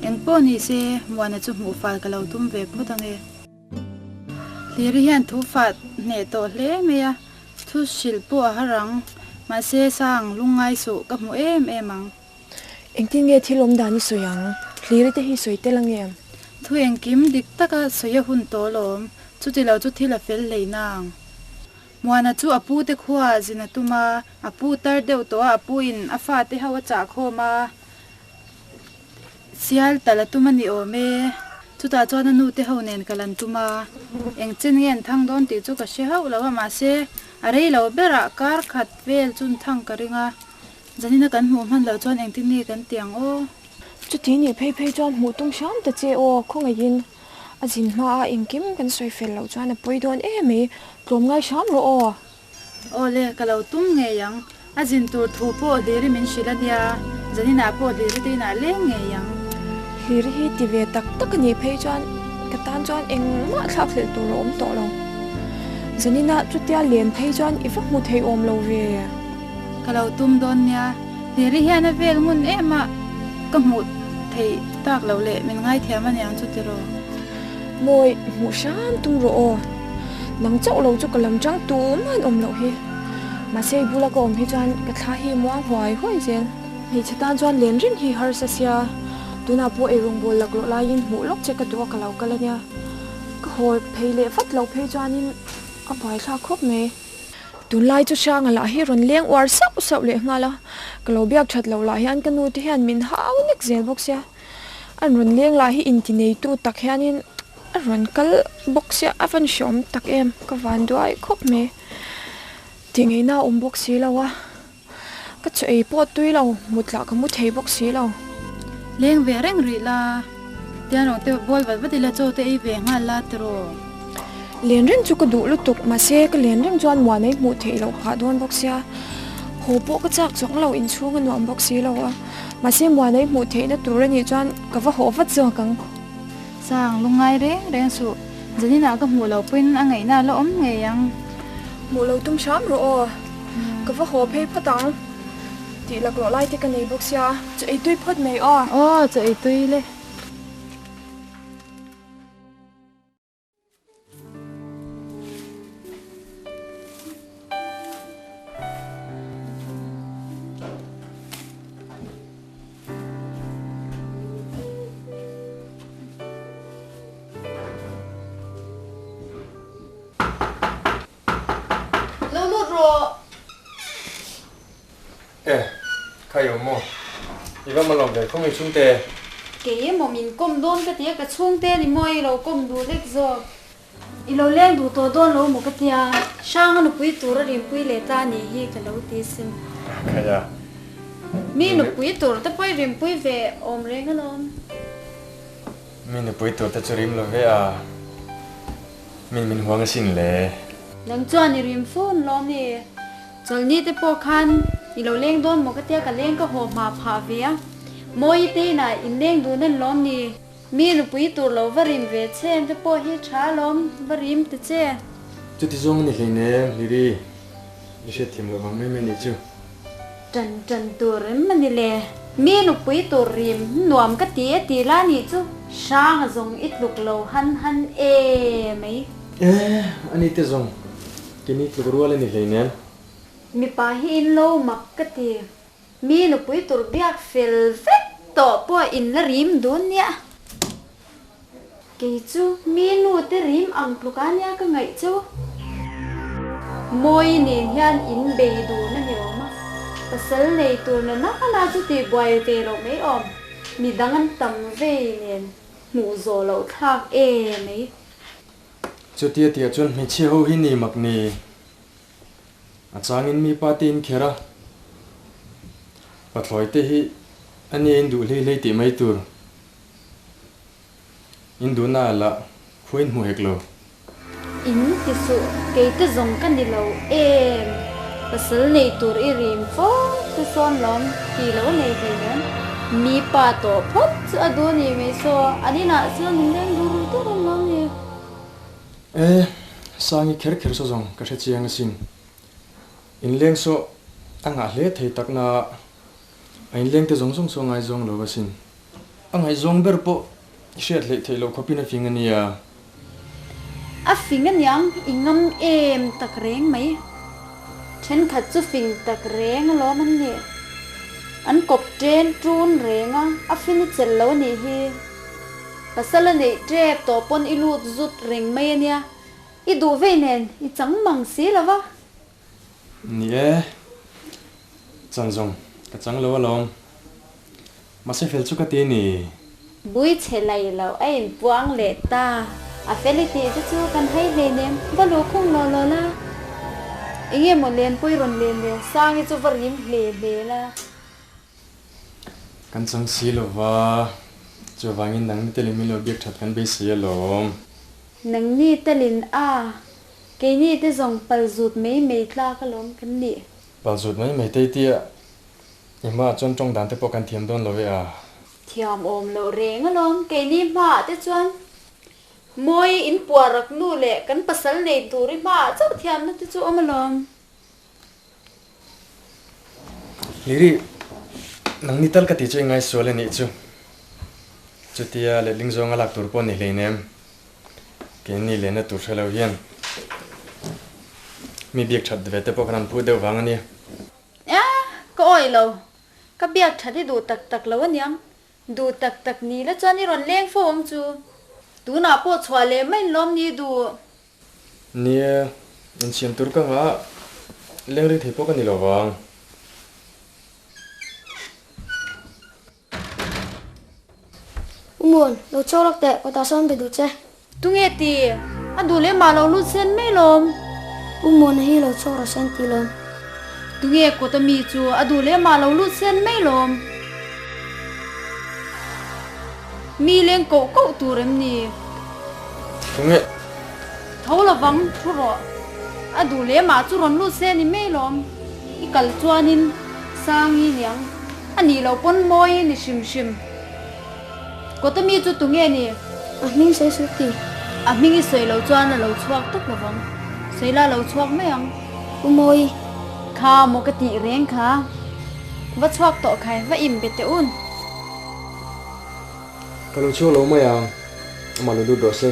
[SPEAKER 9] eng pawh ni se Muana chu hmuh fal ka lo tum ve phawt ang e. Hliri hian thu fah hneh tawh hle mai a, thu hrilh pawh a har ang, mahse Sang, lungngai suh, ka hmu em em ang.
[SPEAKER 5] Engtin nge thil awm dan i sawi ang? Hliri te hi sawi tel ange em?
[SPEAKER 9] Thu engkim dik taka sawi a hun tawh alawm, chuti lo chu thil a fel hlei nang. Muana chu a pu te khua zin a tum a, a pu tar deuh tawh a, a pu in a fa te ho a chah khawm a, sial tal a tum a ni awm e. Chutah chuan a nu te ho nen kal an tum a, eng chen nge an thang dawn tih chu ka hre hauh lo a, mahse a rei lo berah kar khat vel chun thang ka ring a, zanina kan hmuh hman loh chuan engtin nge kan ti ang aw.
[SPEAKER 5] Chuti nih phei phei chuan hmuh tum hram ta che aw, khawngaihin a zin hma a engkim kan sawi fel loh chuan a pawi dawn em mai, tlawm ngai hram rawh aw.
[SPEAKER 9] Aw le, ka lo tum ngei ang. A zin tur thu pawh Hliri min hrilh a nia, zaninah pawh Hliri te inah leng ngei ang.
[SPEAKER 5] Hliri hi ti ve tak tak a nih phei chuan ka tan chuan engmah thlak hlelh tur a awm tawh lo. Zaninah chutia len phei chuan i va hmu thei awm lo ve.
[SPEAKER 9] Ka lo tum dawn nia, Hliri hian a vel ngun em a, ka hmuh theih tak loh leh min ngaithiam a niang chu tiraw?
[SPEAKER 5] Mawi, hmuh hram tum rawh aw. Nang chauh lo chu ka lam chang tumah an awm loh hi. Mahse i bula ka awm hi chuan ka thla hi muang huai huai zel. Hmeichhe tan chuan len rin hi harsa sia, tunah pawh eirawngbawl laklawh laiin hmuh lawk che ka duh a ka lo kal a nia. Ka haw phei leh vat loh phei chuanin a buaithlak khawp mai. Tunlai chu Hranga lah hi rawn leng uar sauh sauh leh nghal a, ka lo biak that loh lah hian ka nu te hian min hau nek zel bawk sia. An rawn leng lah hi inti neitu tak hianin a rawn kal bawk sia, a van hreawm tak em, ka van duai khawp mai. Tih ngaihna a awm bawk si lo a, ka chaw ei pawh tui lo, mut lah ka mu thei bawk si lo.
[SPEAKER 9] Leng ve reng rih la, tiang rawng te bawl vat vat ila chaw te ei ve nghal la tiraw.
[SPEAKER 5] Len reng chu ka duh lutuk, mahse ka len reng chuan muanei hmuh theih loh phah dawn bawk sia, haw pawh ka chak chuang lo, inchhung a nuam bawk si lo a. Mahse muanei hmuh theihna tur a nih chuan ka va haw vat zawk ang.
[SPEAKER 9] Sang, lungngai reng reng suh. Zaninah ka hmuh loh pawhin a ngaihna a la awm ngei ang.
[SPEAKER 5] Hmuh lo tum hram rawh aw. Ka va haw phei phawt ang. Tih laklawh lai te ka nei bawk sia. Chaw ei tui phawt mai aw.
[SPEAKER 9] Aw, chaw ei tui le.
[SPEAKER 7] Lo lut rawh.
[SPEAKER 8] E, kha i awm maw? I va malawm ve khaw nge chhungte?
[SPEAKER 6] Kei emaw min kawm dawn ka ti a, ka chhungte ni maw i lo kawm duh lek zawk. I lo leng duh tawh dawn lo maw ka tia, Hranga nupui tur a rimpui leh ta anih hi ka lo ti sin.
[SPEAKER 8] Khaia.
[SPEAKER 6] Mi nupui tur te pawh i rimpui ve awm reng alawm.
[SPEAKER 8] Mi nupui tur te chu rim lo ve a, min min huang asin le.
[SPEAKER 6] Nang chuan i rim fun lawm ni? Chawlhni te pawh khan i lo leng dawn maw ka tia ka leng ka haw hma phah ve a, Mawi te inah in leng dun an lawm ni? Mi nupui tur lo va rim ve che te pawh hi tha alawm va rim ta che.
[SPEAKER 8] Chuti zawng a ni hleinem Hliri, i hriatthiam loh vang mai mai nih chu.
[SPEAKER 6] Tan tan tur em a ni le. Mi nupui tur rim nuam ka ti e ti la nih chu hrang a zawng i tluk lo han han e mai.
[SPEAKER 8] E, ani te zawng Kini tluk rual a ni hleinem.
[SPEAKER 6] Mipa hi in lo mak ka ti. Mi nupui tur biak fel vek tawh pawh in la rim dun nia. Kei chu mi nu te rim ang tluk a nia ka ngaih chu. Mawi nen hian in bei dun a ni awm a. Pasal nei tur na nana chu tih buai ve loh mai awm. Mi dang an tam vei nen hmuh zawh loh thlak e mai.
[SPEAKER 8] Chutia tihah chuan hmeichhia ho hi ni mak ni. A changin mi pa te in kher a, pathlawi te hi a nia in duh hlei hlei tih mai tur. In duhna ah lah khua in hmu hek lo.
[SPEAKER 6] In ti suh, kei te zawng ka ni lo em. Pasal nei tur i rim fo chu sawn lawm ti lo nei hlei nen. Mi pa tawh phawt chu a duh ni mai saw, an inah chuan min leng dur dur ang lawm ni.
[SPEAKER 8] E, Sangi kher kher saw zawng ka hre chiang asin. Inleng saw a ngah hle thei tak na a inleng te zawng zawng saw ngaizawng lo asin. A ngaihzawng ber pawh i hriat hleih theih loh khawpin a fing a nia.
[SPEAKER 6] A fing aniang i ngam em tak reng mai. Thenkhat chu fing tak reng alawm an nih. An kawp ṭen ṭun reng a, a fin i chelh lo a nih hi. Pasal a neih ṭep tawh pawn i lut zut reng mai a nia. I duh vei nen i chang mang si lo va.
[SPEAKER 8] Ni e, chan zawng ka chang lo alawm. Mahse fel chu ka ti ni.
[SPEAKER 6] Bui chhe lai lo a inpuang leh ta. A fel i tih te chu kan hai hleinem, va luh khung law law la. Enge maw lenpui rawn len le, Sangi chu va rim hle hle la.
[SPEAKER 8] Kan chang si lo va, chuvangin nangni telin min lo biak that kan beisei alawm.
[SPEAKER 6] Nangni telin a, keini te zawng palzut mai mai tlak alawm kan nih.
[SPEAKER 8] Palzut mai mai te i tia, i hmaah chuan tawng dan te pawh kan thiam dawn lo e a.
[SPEAKER 6] Thiam awm loh reng alawm, keini hmaah te chuan Mawi in puarak nu leh kan pasal nei tur i hmaah chauh thiamna te chu awm alawm.
[SPEAKER 8] Liri, nangni tal ka tih chu i ngaisual a nih chu. Chutia letling zawnga lak tur pawh ni hleinem. Keini lehna tur hre lo hian mi biak that ve te pawh kan han phu deuh vang a nia.
[SPEAKER 6] A, ka awih lo. Ka biak that hi duh tak tak lo aniang. Duh tak tak ni la chuan i rawn leng fo ang chu. Tunah pawh chhuah leh mai lawm ni duh.
[SPEAKER 8] Nia, insiam tur ka nghah leng rei thei pawh ka ni lo vang.
[SPEAKER 10] U Muan, lo chhuak lawk teh, kawtah sawn be duh che.
[SPEAKER 6] Tunge ti? A duh leh mah lo lut sen mai lawm.
[SPEAKER 10] U Muana hi lo chhuak rawh sen ti lawm.
[SPEAKER 6] Tunge kawt a mi chu a duh leh mah lo lut sen mai lawm. Mi leng koh koh tur em ni?
[SPEAKER 8] Tunge?
[SPEAKER 6] Tho lovang, thu rawh. A duh leh mah chu rawn lut se ni mai lawm. I kal chuanin Sangi niang. A nih loh pawn mawi ni hrim hrim. Kawta mi chu tunge ni?
[SPEAKER 10] A hming sawi suh ti.
[SPEAKER 6] A hming i sawi loh chuan a lo chhuak tawp lovang. Sawi la lo chhuak mai ang.
[SPEAKER 10] U Mawi.
[SPEAKER 6] Kha maw ka tih reng kha. Va chhuak tawh khai, va im be teh un.
[SPEAKER 8] Ka lo chhuak lo mai ang, amah lo lut rawh se.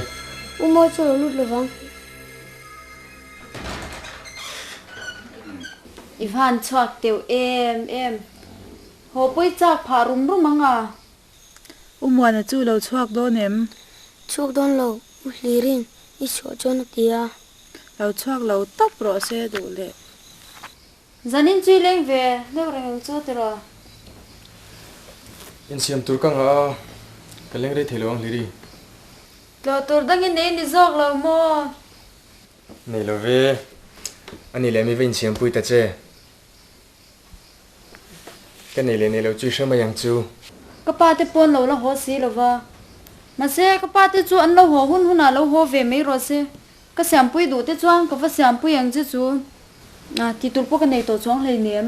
[SPEAKER 10] U Mawi chu lo lut lovang.
[SPEAKER 6] I van chhuak teuh em em. Haw pawi chak phah rum rum ang a.
[SPEAKER 7] U Muana chu lo chhuak dawn em?
[SPEAKER 10] Chhuak dawn lo, U Hlirin i chhuah chuan a ti a.
[SPEAKER 7] Lo chhuak lo tawp rawh se duh leh.
[SPEAKER 6] Zanin chu i leng ve deuh reng ang chu tiraw?
[SPEAKER 8] Insiam tur ka ngah a, ka leng rei thei lo ang Hliri.
[SPEAKER 6] Tlawh tur dangin nei ni zawk lo maw?
[SPEAKER 8] Nei lo ve, a ni leh mi va insiampui ta che. Ka nei leh nei lo chu i hre mai ang chu.
[SPEAKER 6] Ka pa te pawn lo la haw si lo va. Mahse, ka pa te chu an lo haw hun hunah lo haw ve mai rawh se. Ka siampui duh te chuan ka va siampui ang che chu. A, tih tur pawh ka nei tawh chuang hleinem.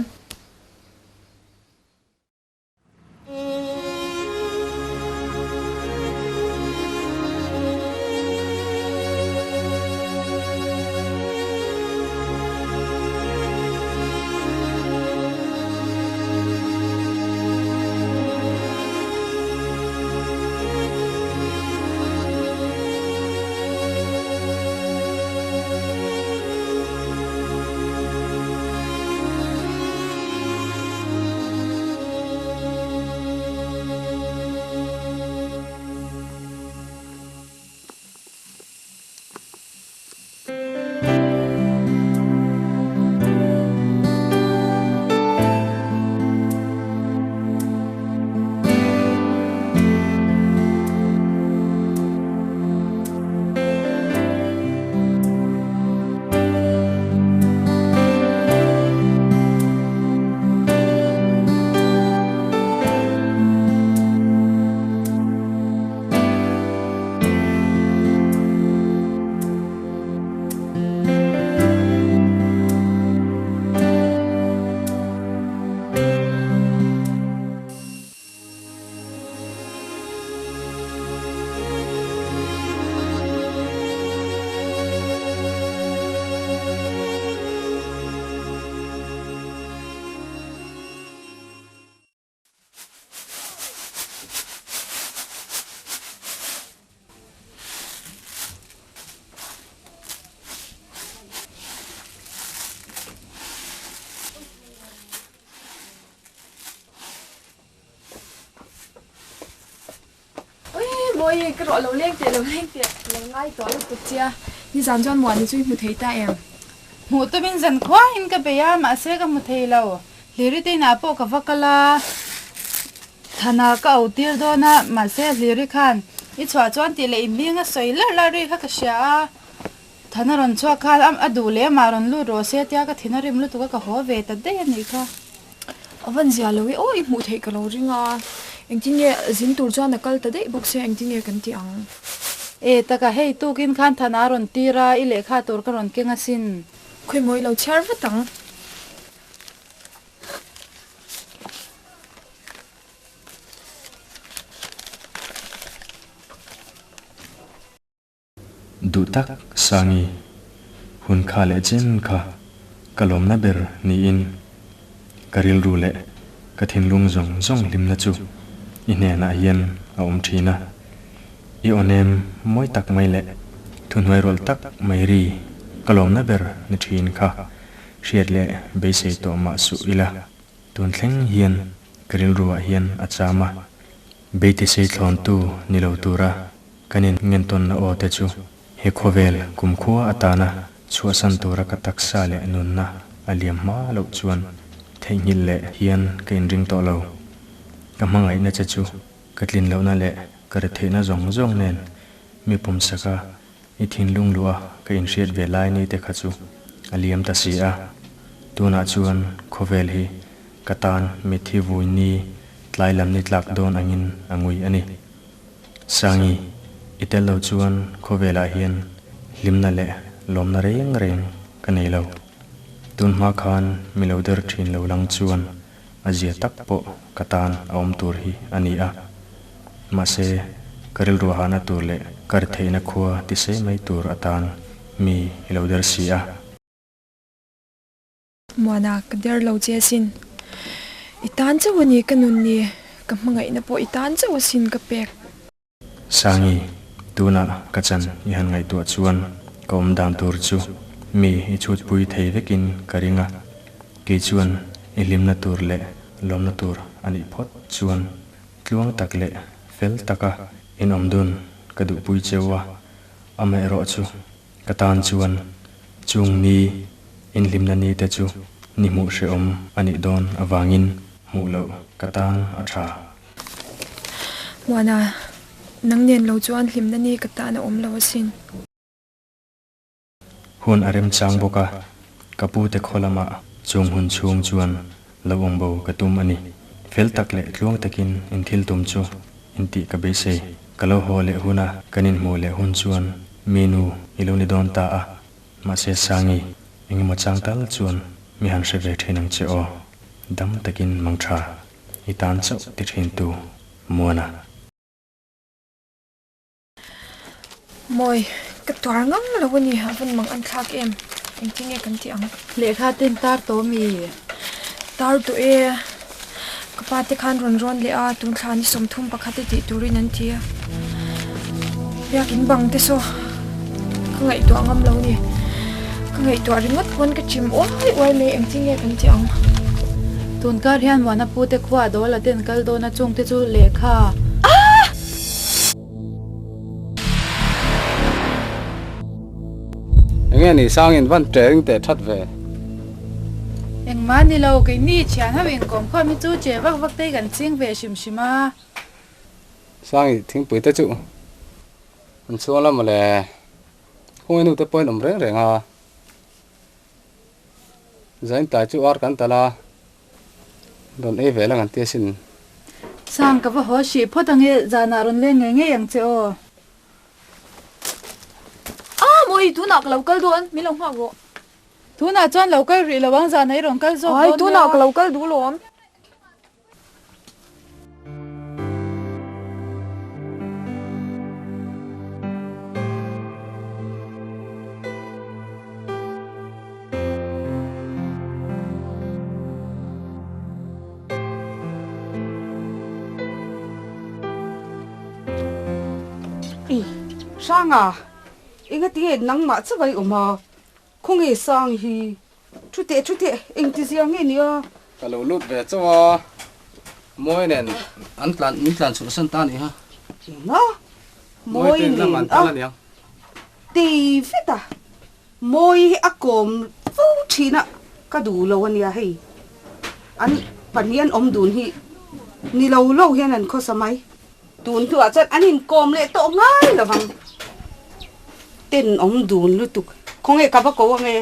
[SPEAKER 5] Mawi, ka rawh lo leng teh lo leng teh, lo ngai tawh lutuk che a, nizan chuan Muani chu i hmu thei ta em?
[SPEAKER 9] Hmuh tumin zan khuain ka bei a, mahse ka hmu thei lo. Hliri te inah pawh ka va kal a, Thana ka au tir dawn a, mahse Hliri khan i chhuah chuan tih leh inhming a sawi larh larh ri kha ka hria a, Thana rawn chhuak khan a duh leh amah rawn lut rawh se tia ka thin a rim lutuk a, ka haw ve ta daih a nih kha.
[SPEAKER 5] A van zia lo i aw i hmuh theih ka lo ring a, engtin nge zin tur chuan a kal ta daih bawk sia engtin nge kan tih ang?
[SPEAKER 9] E taka hei tukin khan Thana a rawn tir a, i lehkha tur ka rawn keng asin.
[SPEAKER 5] Khawi maw i lo chhiar vat ang.
[SPEAKER 8] Duh tak Sangi, hun kha leh chen kha ka lawmna ber niin ka rilru leh ka thinlung zawng zawng hlimna chu i hnenah hian a awm thin a. I aw nem mawi tak mai leh thuhnuai rawlh tak mai ri ka lawmna ber ni thin kha hriat leh beisei tawh mah suh ila tun thleng hian ka rilruah hian a cham a, beitesei thlawntu ni lo tura Kan in ngentawnna aw te chu he khawvel kumkhua atana chhuahsan tura ka taksa leh nunna a liam hma loh chuan theihnghilh leh hian ka inring tawh lo. Ka hmangaihna che chu ka tlin lohna leh ka retheihna zawng zawng nen mi pawmsaka i thinlung luh a ka inhriat ve lai ni te kha chu a liam ta si a. Tunah chuan khawvel hi ka tan mitthi vui ni tlai lam ni tlak dawn angin a ngui a ni. Sangi, i tel lo chuan khawvelah hian hlimna leh lawmna reng reng ka nei lo. Tun hma khan mi lo der thin lo lang chuan a zia tak pawh ka tan a awm tur hi a ni a. Mahse, ka rilru hahna tur leh ka retheihna khua tisei mai tur atan mi i lo der si a.
[SPEAKER 5] Muana, ka der lo che asin. I tan chauh a ni ka nun ni, ka hmangaihna pawh i tan chauh asin ka pek.
[SPEAKER 8] Sangi, tunah ka chan i han ngaihtuah chuan ka awm dan tur chu mi i chhutpui thei vekin ka ring a, kei chuan i hlimna tur leh lawmna tur a nih phawt chuan tluang tak leh fel taka inawm dun ka duhpui cheu a, amaherawh chu Ka tan chuan chung ni inhlimna ni te chu ni hmuh hrehawm a nih dawn avangin hmuh loh ka tan a tha.
[SPEAKER 5] Muana, nang nen lo chuan hlimna ni ka tan a awm lo asin.
[SPEAKER 8] Hun a remchang bawk a, ka pu te khaw lamah chung hun chhung chuan lo awm bo ka tum a ni. Fel tak leh tluang takin inthil tum chu intih ka beisei. Ka lo haw leh huna kan inhmuh leh hun chuan mi nu i lo ni dawn ta a, mahse Sangi, engemaw chang tal chuan mi han hre ve thin ang che aw. Dam takin mang tha, i tan chauh ti thin tu, Muana.
[SPEAKER 5] Mawi, ka tuar ngang lo a ni, a van mang an thlak em? Engtin nge kan tih ang?
[SPEAKER 7] Lehkha ten tar tawh mi?
[SPEAKER 5] Tar tawh e, ka pa te khan rawn rawn leh a, tun thla ni 30 pakhat e tih turin an ti a. Biakin bang te saw ka ngaihtuah ngam lo ni. Ka ngaihtuah ringawt pawn ka chim uai uai mai, engtin nge kan tih ang?
[SPEAKER 7] Tun kar hian Muana pu te khua Dawla ten kal dawn a chungte chu lehkha.
[SPEAKER 4] Enge ni sangin van training teh that ve.
[SPEAKER 9] Engmah ni lo, keini thian ho inkawm khawm hi chu che vak vak te hi kan ching ve hrim hrim a.
[SPEAKER 4] Sangi thingpui te chu an chhuang la mawle, khawngaih nu te pawhin awm reng reng a, zain tlai chu ar kan talh a. Rawn ei ve lang an ti asin.
[SPEAKER 9] Sang ka va haw hrih phawt ang e, zanah rawn leng ngei ngei ang che aw.
[SPEAKER 5] Ah mawi tunah ka lo kal dawn, min lo nghak rawh.
[SPEAKER 9] Tunah chuan lo kal rih lo ang, zanah i rawn kal zawk dawn nia.
[SPEAKER 5] Ai tunah ka lo kal duh lawm.
[SPEAKER 1] I Hranga, engatinge nangmah chauh a i awm a? Khawnge sang hi? Thu teh thu teh, engti zia nge nia?
[SPEAKER 4] Ka lo lut ve chauh a, Mawi nen an tlan min tlan chhuah san ta a nih kha.
[SPEAKER 1] Enga? Mawi nen a tei vet a, Mawi hi a kawm fo thin a, ka duh lo a nia hei. An pahnih an awm dun hi ni lo lo hian an khawsa mai. Tun hnuah chuan an inkawm leh tawh ngai lo vang. Tenawm dun lutuk. Khawnge ka va ko ange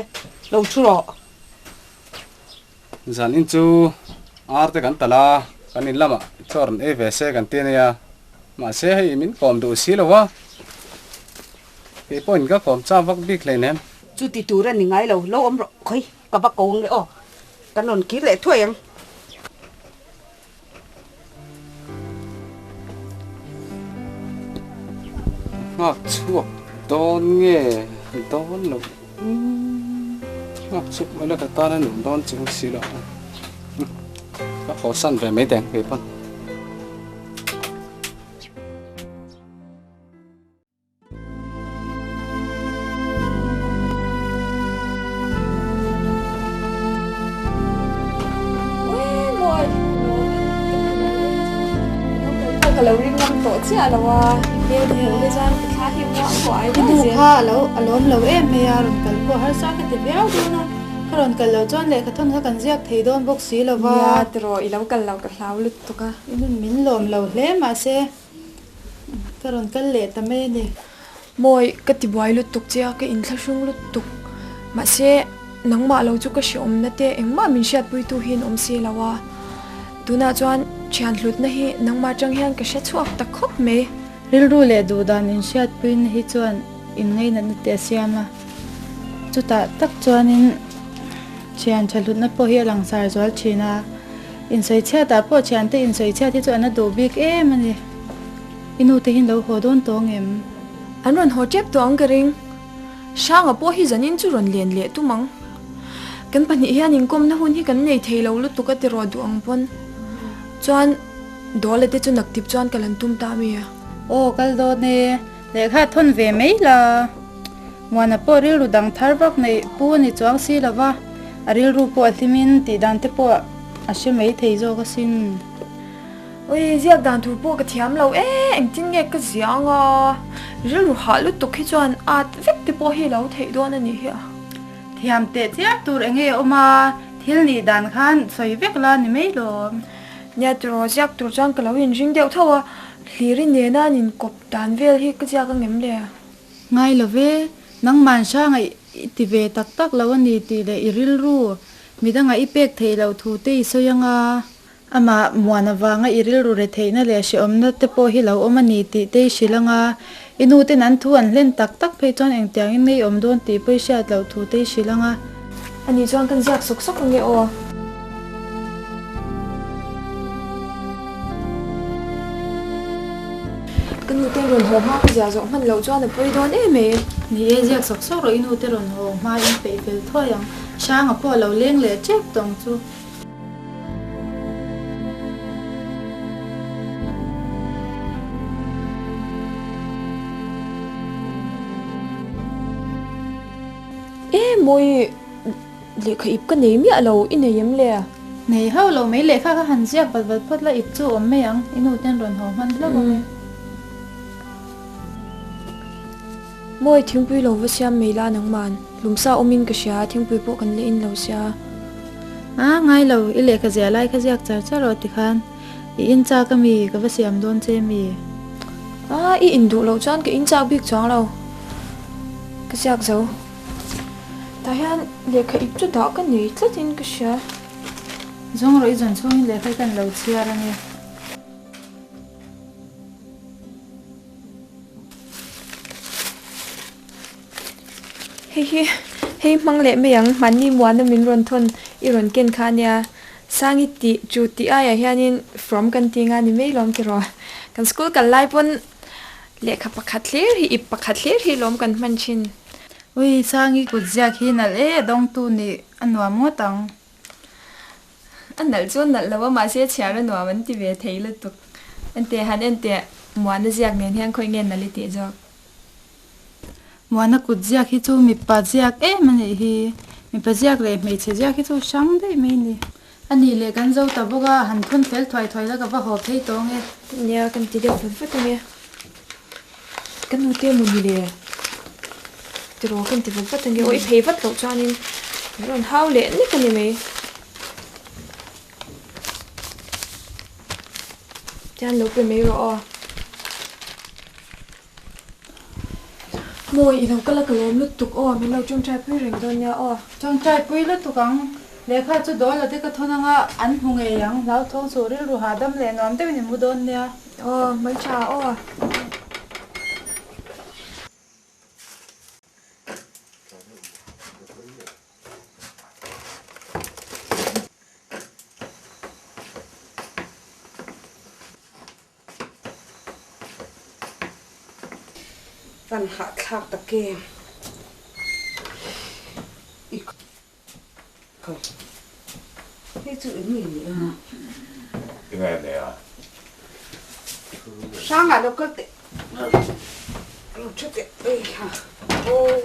[SPEAKER 1] lo thu rawh.
[SPEAKER 4] Zan in chu ar te kan talh a, kan in lamah chaw rawn ei ve se kan ti a nia. Mahse hei min kawm duh si lo a, kei pawhin ka kawm chak vak bik hleinem.
[SPEAKER 1] Chuti tur a ni ngai lo, lo awm rawh khawi ka va ko ang e aw, kan rawn kir leh thuai ang.
[SPEAKER 4] Nghak chhuak dawn nge dawn lo nghak chhuak mai la ka tan a nuam dawn chiang si lo ka haw san ve mai teng kei pawn.
[SPEAKER 5] Ka lo ring ngam tawh chiah lo a, i hmel ka hmuh te chuan ka thla hi muang huai
[SPEAKER 7] I nu kha a lo a lawm lo em mai a, rawn kal pawh harsa ka ti viau dawn a, ka rawn kal loh chuan lehkha thawn kha kan ziak thei dawn bawk si lo va.
[SPEAKER 5] Nia tiraw i lo kal lo ka hlau lutuk a.
[SPEAKER 7] I nun min lawm lo hle mahse Ka rawn kal leh ta mai a ni.
[SPEAKER 5] Mawi, ka ti buai lutuk che a, ka inthlahrung lutuk. Mahse, nangmah lo chu ka hreawmna te engmah min hriatpuitu hi an awm si lo a. Tunah chuan thian hlutna hi nangmah atang hian ka hre chhuak ta khawp mai.
[SPEAKER 7] Rilru leh duhdan inhriatpuina hi chuan inngainatna te a siam a. Chutah tak chuanin thian tha hlutna pawh hi a langsar zual thin a. Insawichhiatah pawh thiante insawichhiat hi chu an la duh bik em a ni. I nu te hian lo haw dawn tawng em?
[SPEAKER 5] An rawn haw tep tawh ang ka ring. Hranga pawh hi zanin chu rawn len leh tum ang. Kan pahnih hian inkawmna hun hi kan nei thei lo lutuk a ti rawh duh ang pawn. Chuan Dawla te chu naktip chuan ka lan tum ta mi a.
[SPEAKER 7] Aw kal dawn e, lehkha thawn ve mai la. Muana pawh rilru dang thar vak neih pu a ni chuang si lo va, a rilru pawh a hlimin tih dan te pawh a hre mai thei zawk asin.
[SPEAKER 5] Ui, ziak dan tur pawh ka thiam lo e, engtin nge ka ziah ang a, rilru hah lutuk hi chuan at vek te pawh hi lo theih dawn a nih hi a.
[SPEAKER 7] Thiam teh chiam tur eng nge awm a, thil nih dan khan sawi vek la ni mai lawm.
[SPEAKER 5] Nia tiraw, ziak tur chuan ka lo inring deuh tho a, hliri nena an inkawp dan vel hi ka ziak ang em le?
[SPEAKER 7] Ngai lo ve, nangman hranga i ti ve tak tak lo a ni tih leh i rilru midanga i pek theih loh thu te i sawi ang a. Amah muan avanga i rilru retheihna leh hrehawmna te pawh hi lo awm a ni tih te i hrilh ang a. I nu ten an thu an hlen tak tak phei chuan engtiangin ngei awm dawn tih pawh i hriat loh thu te i hrilh ang a.
[SPEAKER 5] Ani chuan kan ziak sawk sawk ange aw. Ka nu te rawn haw hma ka ziah zawh hman loh chuan a pawi dawn em e.
[SPEAKER 7] Ni e, ziak sawk sawk rawh i nu te rawn haw hma in peih fel thuai ang. Hranga pawh a lo leng leh tep tawng chu.
[SPEAKER 5] E mawi lehkha ip ka nei miah lo, i nei em le?
[SPEAKER 7] Nei hauh lo mai, lehkha kha han ziak vat vat phawt la, ip chu awm mai ang, i nu ten rawn haw hman hlauh ang e.
[SPEAKER 5] Mawi thingpui lo va siam mai la nangman, lumsa awmin ka hria, thingpui pawh kan la in lo sia.
[SPEAKER 7] A, ngai lo, i lehkha ziah lai kha ziak char char rawh tikhan, i in chak a mi, ka va siam dawn che mi?
[SPEAKER 5] A, i in duh loh chuan ka in chak bik chuang lo, ka ziak zo. Tah hian lehkha ip chu dah ka nei tlatin ka hria.
[SPEAKER 7] Zawng rawh i zawn chhungin lehkha hi kan lo chhiar a nia.
[SPEAKER 5] Hei hi hei hmang leh mai ang mahni muana min rawn thawn i rawn ken kha ania Sangi tih chu tih aiah hianin from kan ti nga ni mai lawm tiraw kan school kal lai pawn lehkha pakhat hlir hi ip pakhat hlir hi lawm kan hman thin.
[SPEAKER 7] Ui Sangi kut ziak hi nalh e a dawngtu nih a nuam ngawt ang.
[SPEAKER 5] A nalh chu a nalh lo a, mahse chhiar a nuam an ti ve thei lutuk. Enteh han enteh Muana ziak nen hian khawi nge nalh i tih zawk?
[SPEAKER 7] Muana kut ziak hi chu mipa ziak em a nih hi. Mipa ziak leh hmeichhe ziak hi chu hrang daih mai a ni. A nih leh kan zo ta bawk a, han thawn fel thuai thuai la ka va haw phei tawng e.
[SPEAKER 5] Nia, kan ti deuh vat vat ang e. Ka nu te maw ni le? Tiraw ka inti vat vat ange aw, i phei vat loh chuanin min rawn hau leh nek a ni mai. Tian lo pe mai rawh aw. Mawi, i lo kal a ka lawm lutuk aw, min lo tawngtai pui reng dawn nia aw.
[SPEAKER 7] Tawngtai pui lutuk ang, lehkha chu dawn lo te ka thawn anga an hmu ngei ang, hlauthawng chu rilru hahdam leh nuam deuhin i mu dawn nia.
[SPEAKER 5] Aw, hmeltha aw.
[SPEAKER 1] Van hahthlak tak em? I khaw hei chu eng nge ni a?
[SPEAKER 2] Eng nge ni a?
[SPEAKER 1] Hrangah lo kal teh. Lo thu teh ei ha. Aw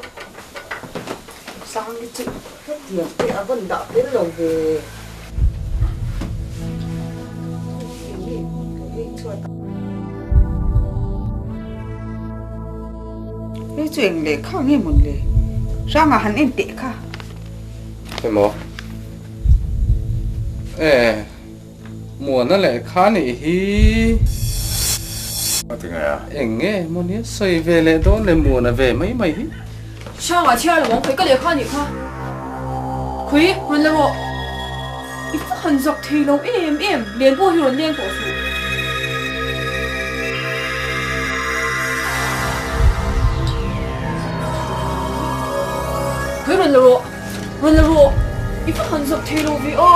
[SPEAKER 1] Sangi chu hetiang te a vawn dah fel lo ve. Hei chu eng lehkha nge mawn le? Hrangah han en teh kha.
[SPEAKER 11] Emaw? E, Muana lehkha nih hi.
[SPEAKER 2] A ti nge a?
[SPEAKER 11] Eng nge maw nia sawi ve leh dawn le Muana ve mai mai hi.
[SPEAKER 5] Hrangah chhiar lo ang khawi ka lehkha nih kha. Khawi rawn la rawh. I fa han zak thei lo em em, len pawh hi rawn leng tawh suh. Khawi rawn la rawh, rawn la rawh, i fa han zak thei lo ve a.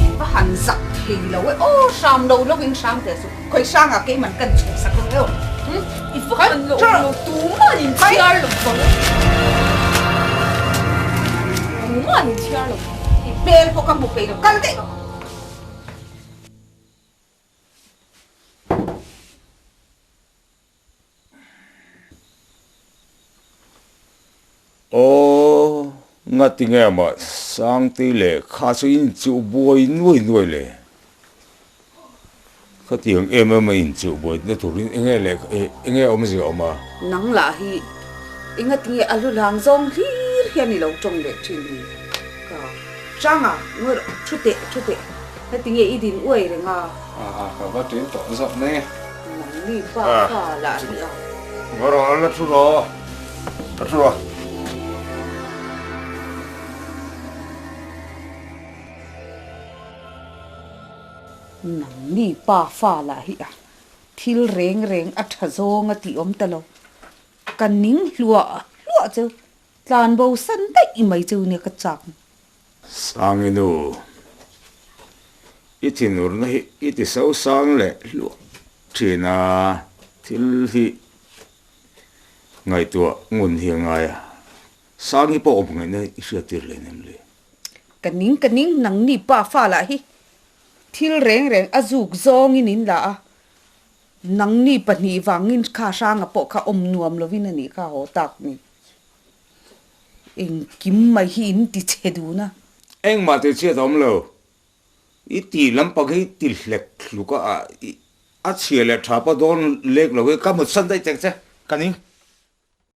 [SPEAKER 1] I va han zak thei lo e aw, hram lo lo in hram teh suh, khawi hrangah keiman kan chhuk sak ang eo.
[SPEAKER 5] I va han lo lo, tuman in chhiar lo vang. Tuman in chhiar lo vang.
[SPEAKER 1] I hmel pawh ka hmu peih lo, kal daih rawh.
[SPEAKER 2] Aw, ngati nge mah Sangtei leh kha chu in chuh buai nuai nuai le? Khatiang em em a in chuh buai na turin enge leh enge awmzia awm a?
[SPEAKER 1] Nang lah hi engati nge a lu lang zawng hlir hian i lo tawng leh thin ni? Ka Hranga, ngawi rawh, thu teh, thu teh, heti nge i din uai reng a?
[SPEAKER 11] A, ka va ṭin tawh zawk mai e.
[SPEAKER 1] Nangni pa kha lah hi a.
[SPEAKER 2] Ngawi rawh, la thu rawh, la thu rawh.
[SPEAKER 1] Nangni pa fa lah hi a, thil reng reng a ṭha zawng a tih awm ta lo. Ka ning hluah hluah cheu, Tlan bo san daih mai chu nia ka chak.
[SPEAKER 2] Sanginu, i thinurna hi i ti so sang leh hluah thin a, thil hi ngaihtuah ngun hi a ngai a, Sangi pawh awm ngaihna i hriat tir hle nem le.
[SPEAKER 1] Ka ning ka ning nangni pa fa lah hi thil reng reng a zuk zawngin in la a, Nangni pahnih vangin kha hranga pawh kha awm nuam lovin a nih kha haw tak ni. Engkim mai hi in ti chhe dun a.
[SPEAKER 2] Engmah ti chhiat a awm lo. I ti lampang hi ti hlek hluk a, a chhia leh tha pawh dawn lek lo hi ka mut san daih chek che ka ning.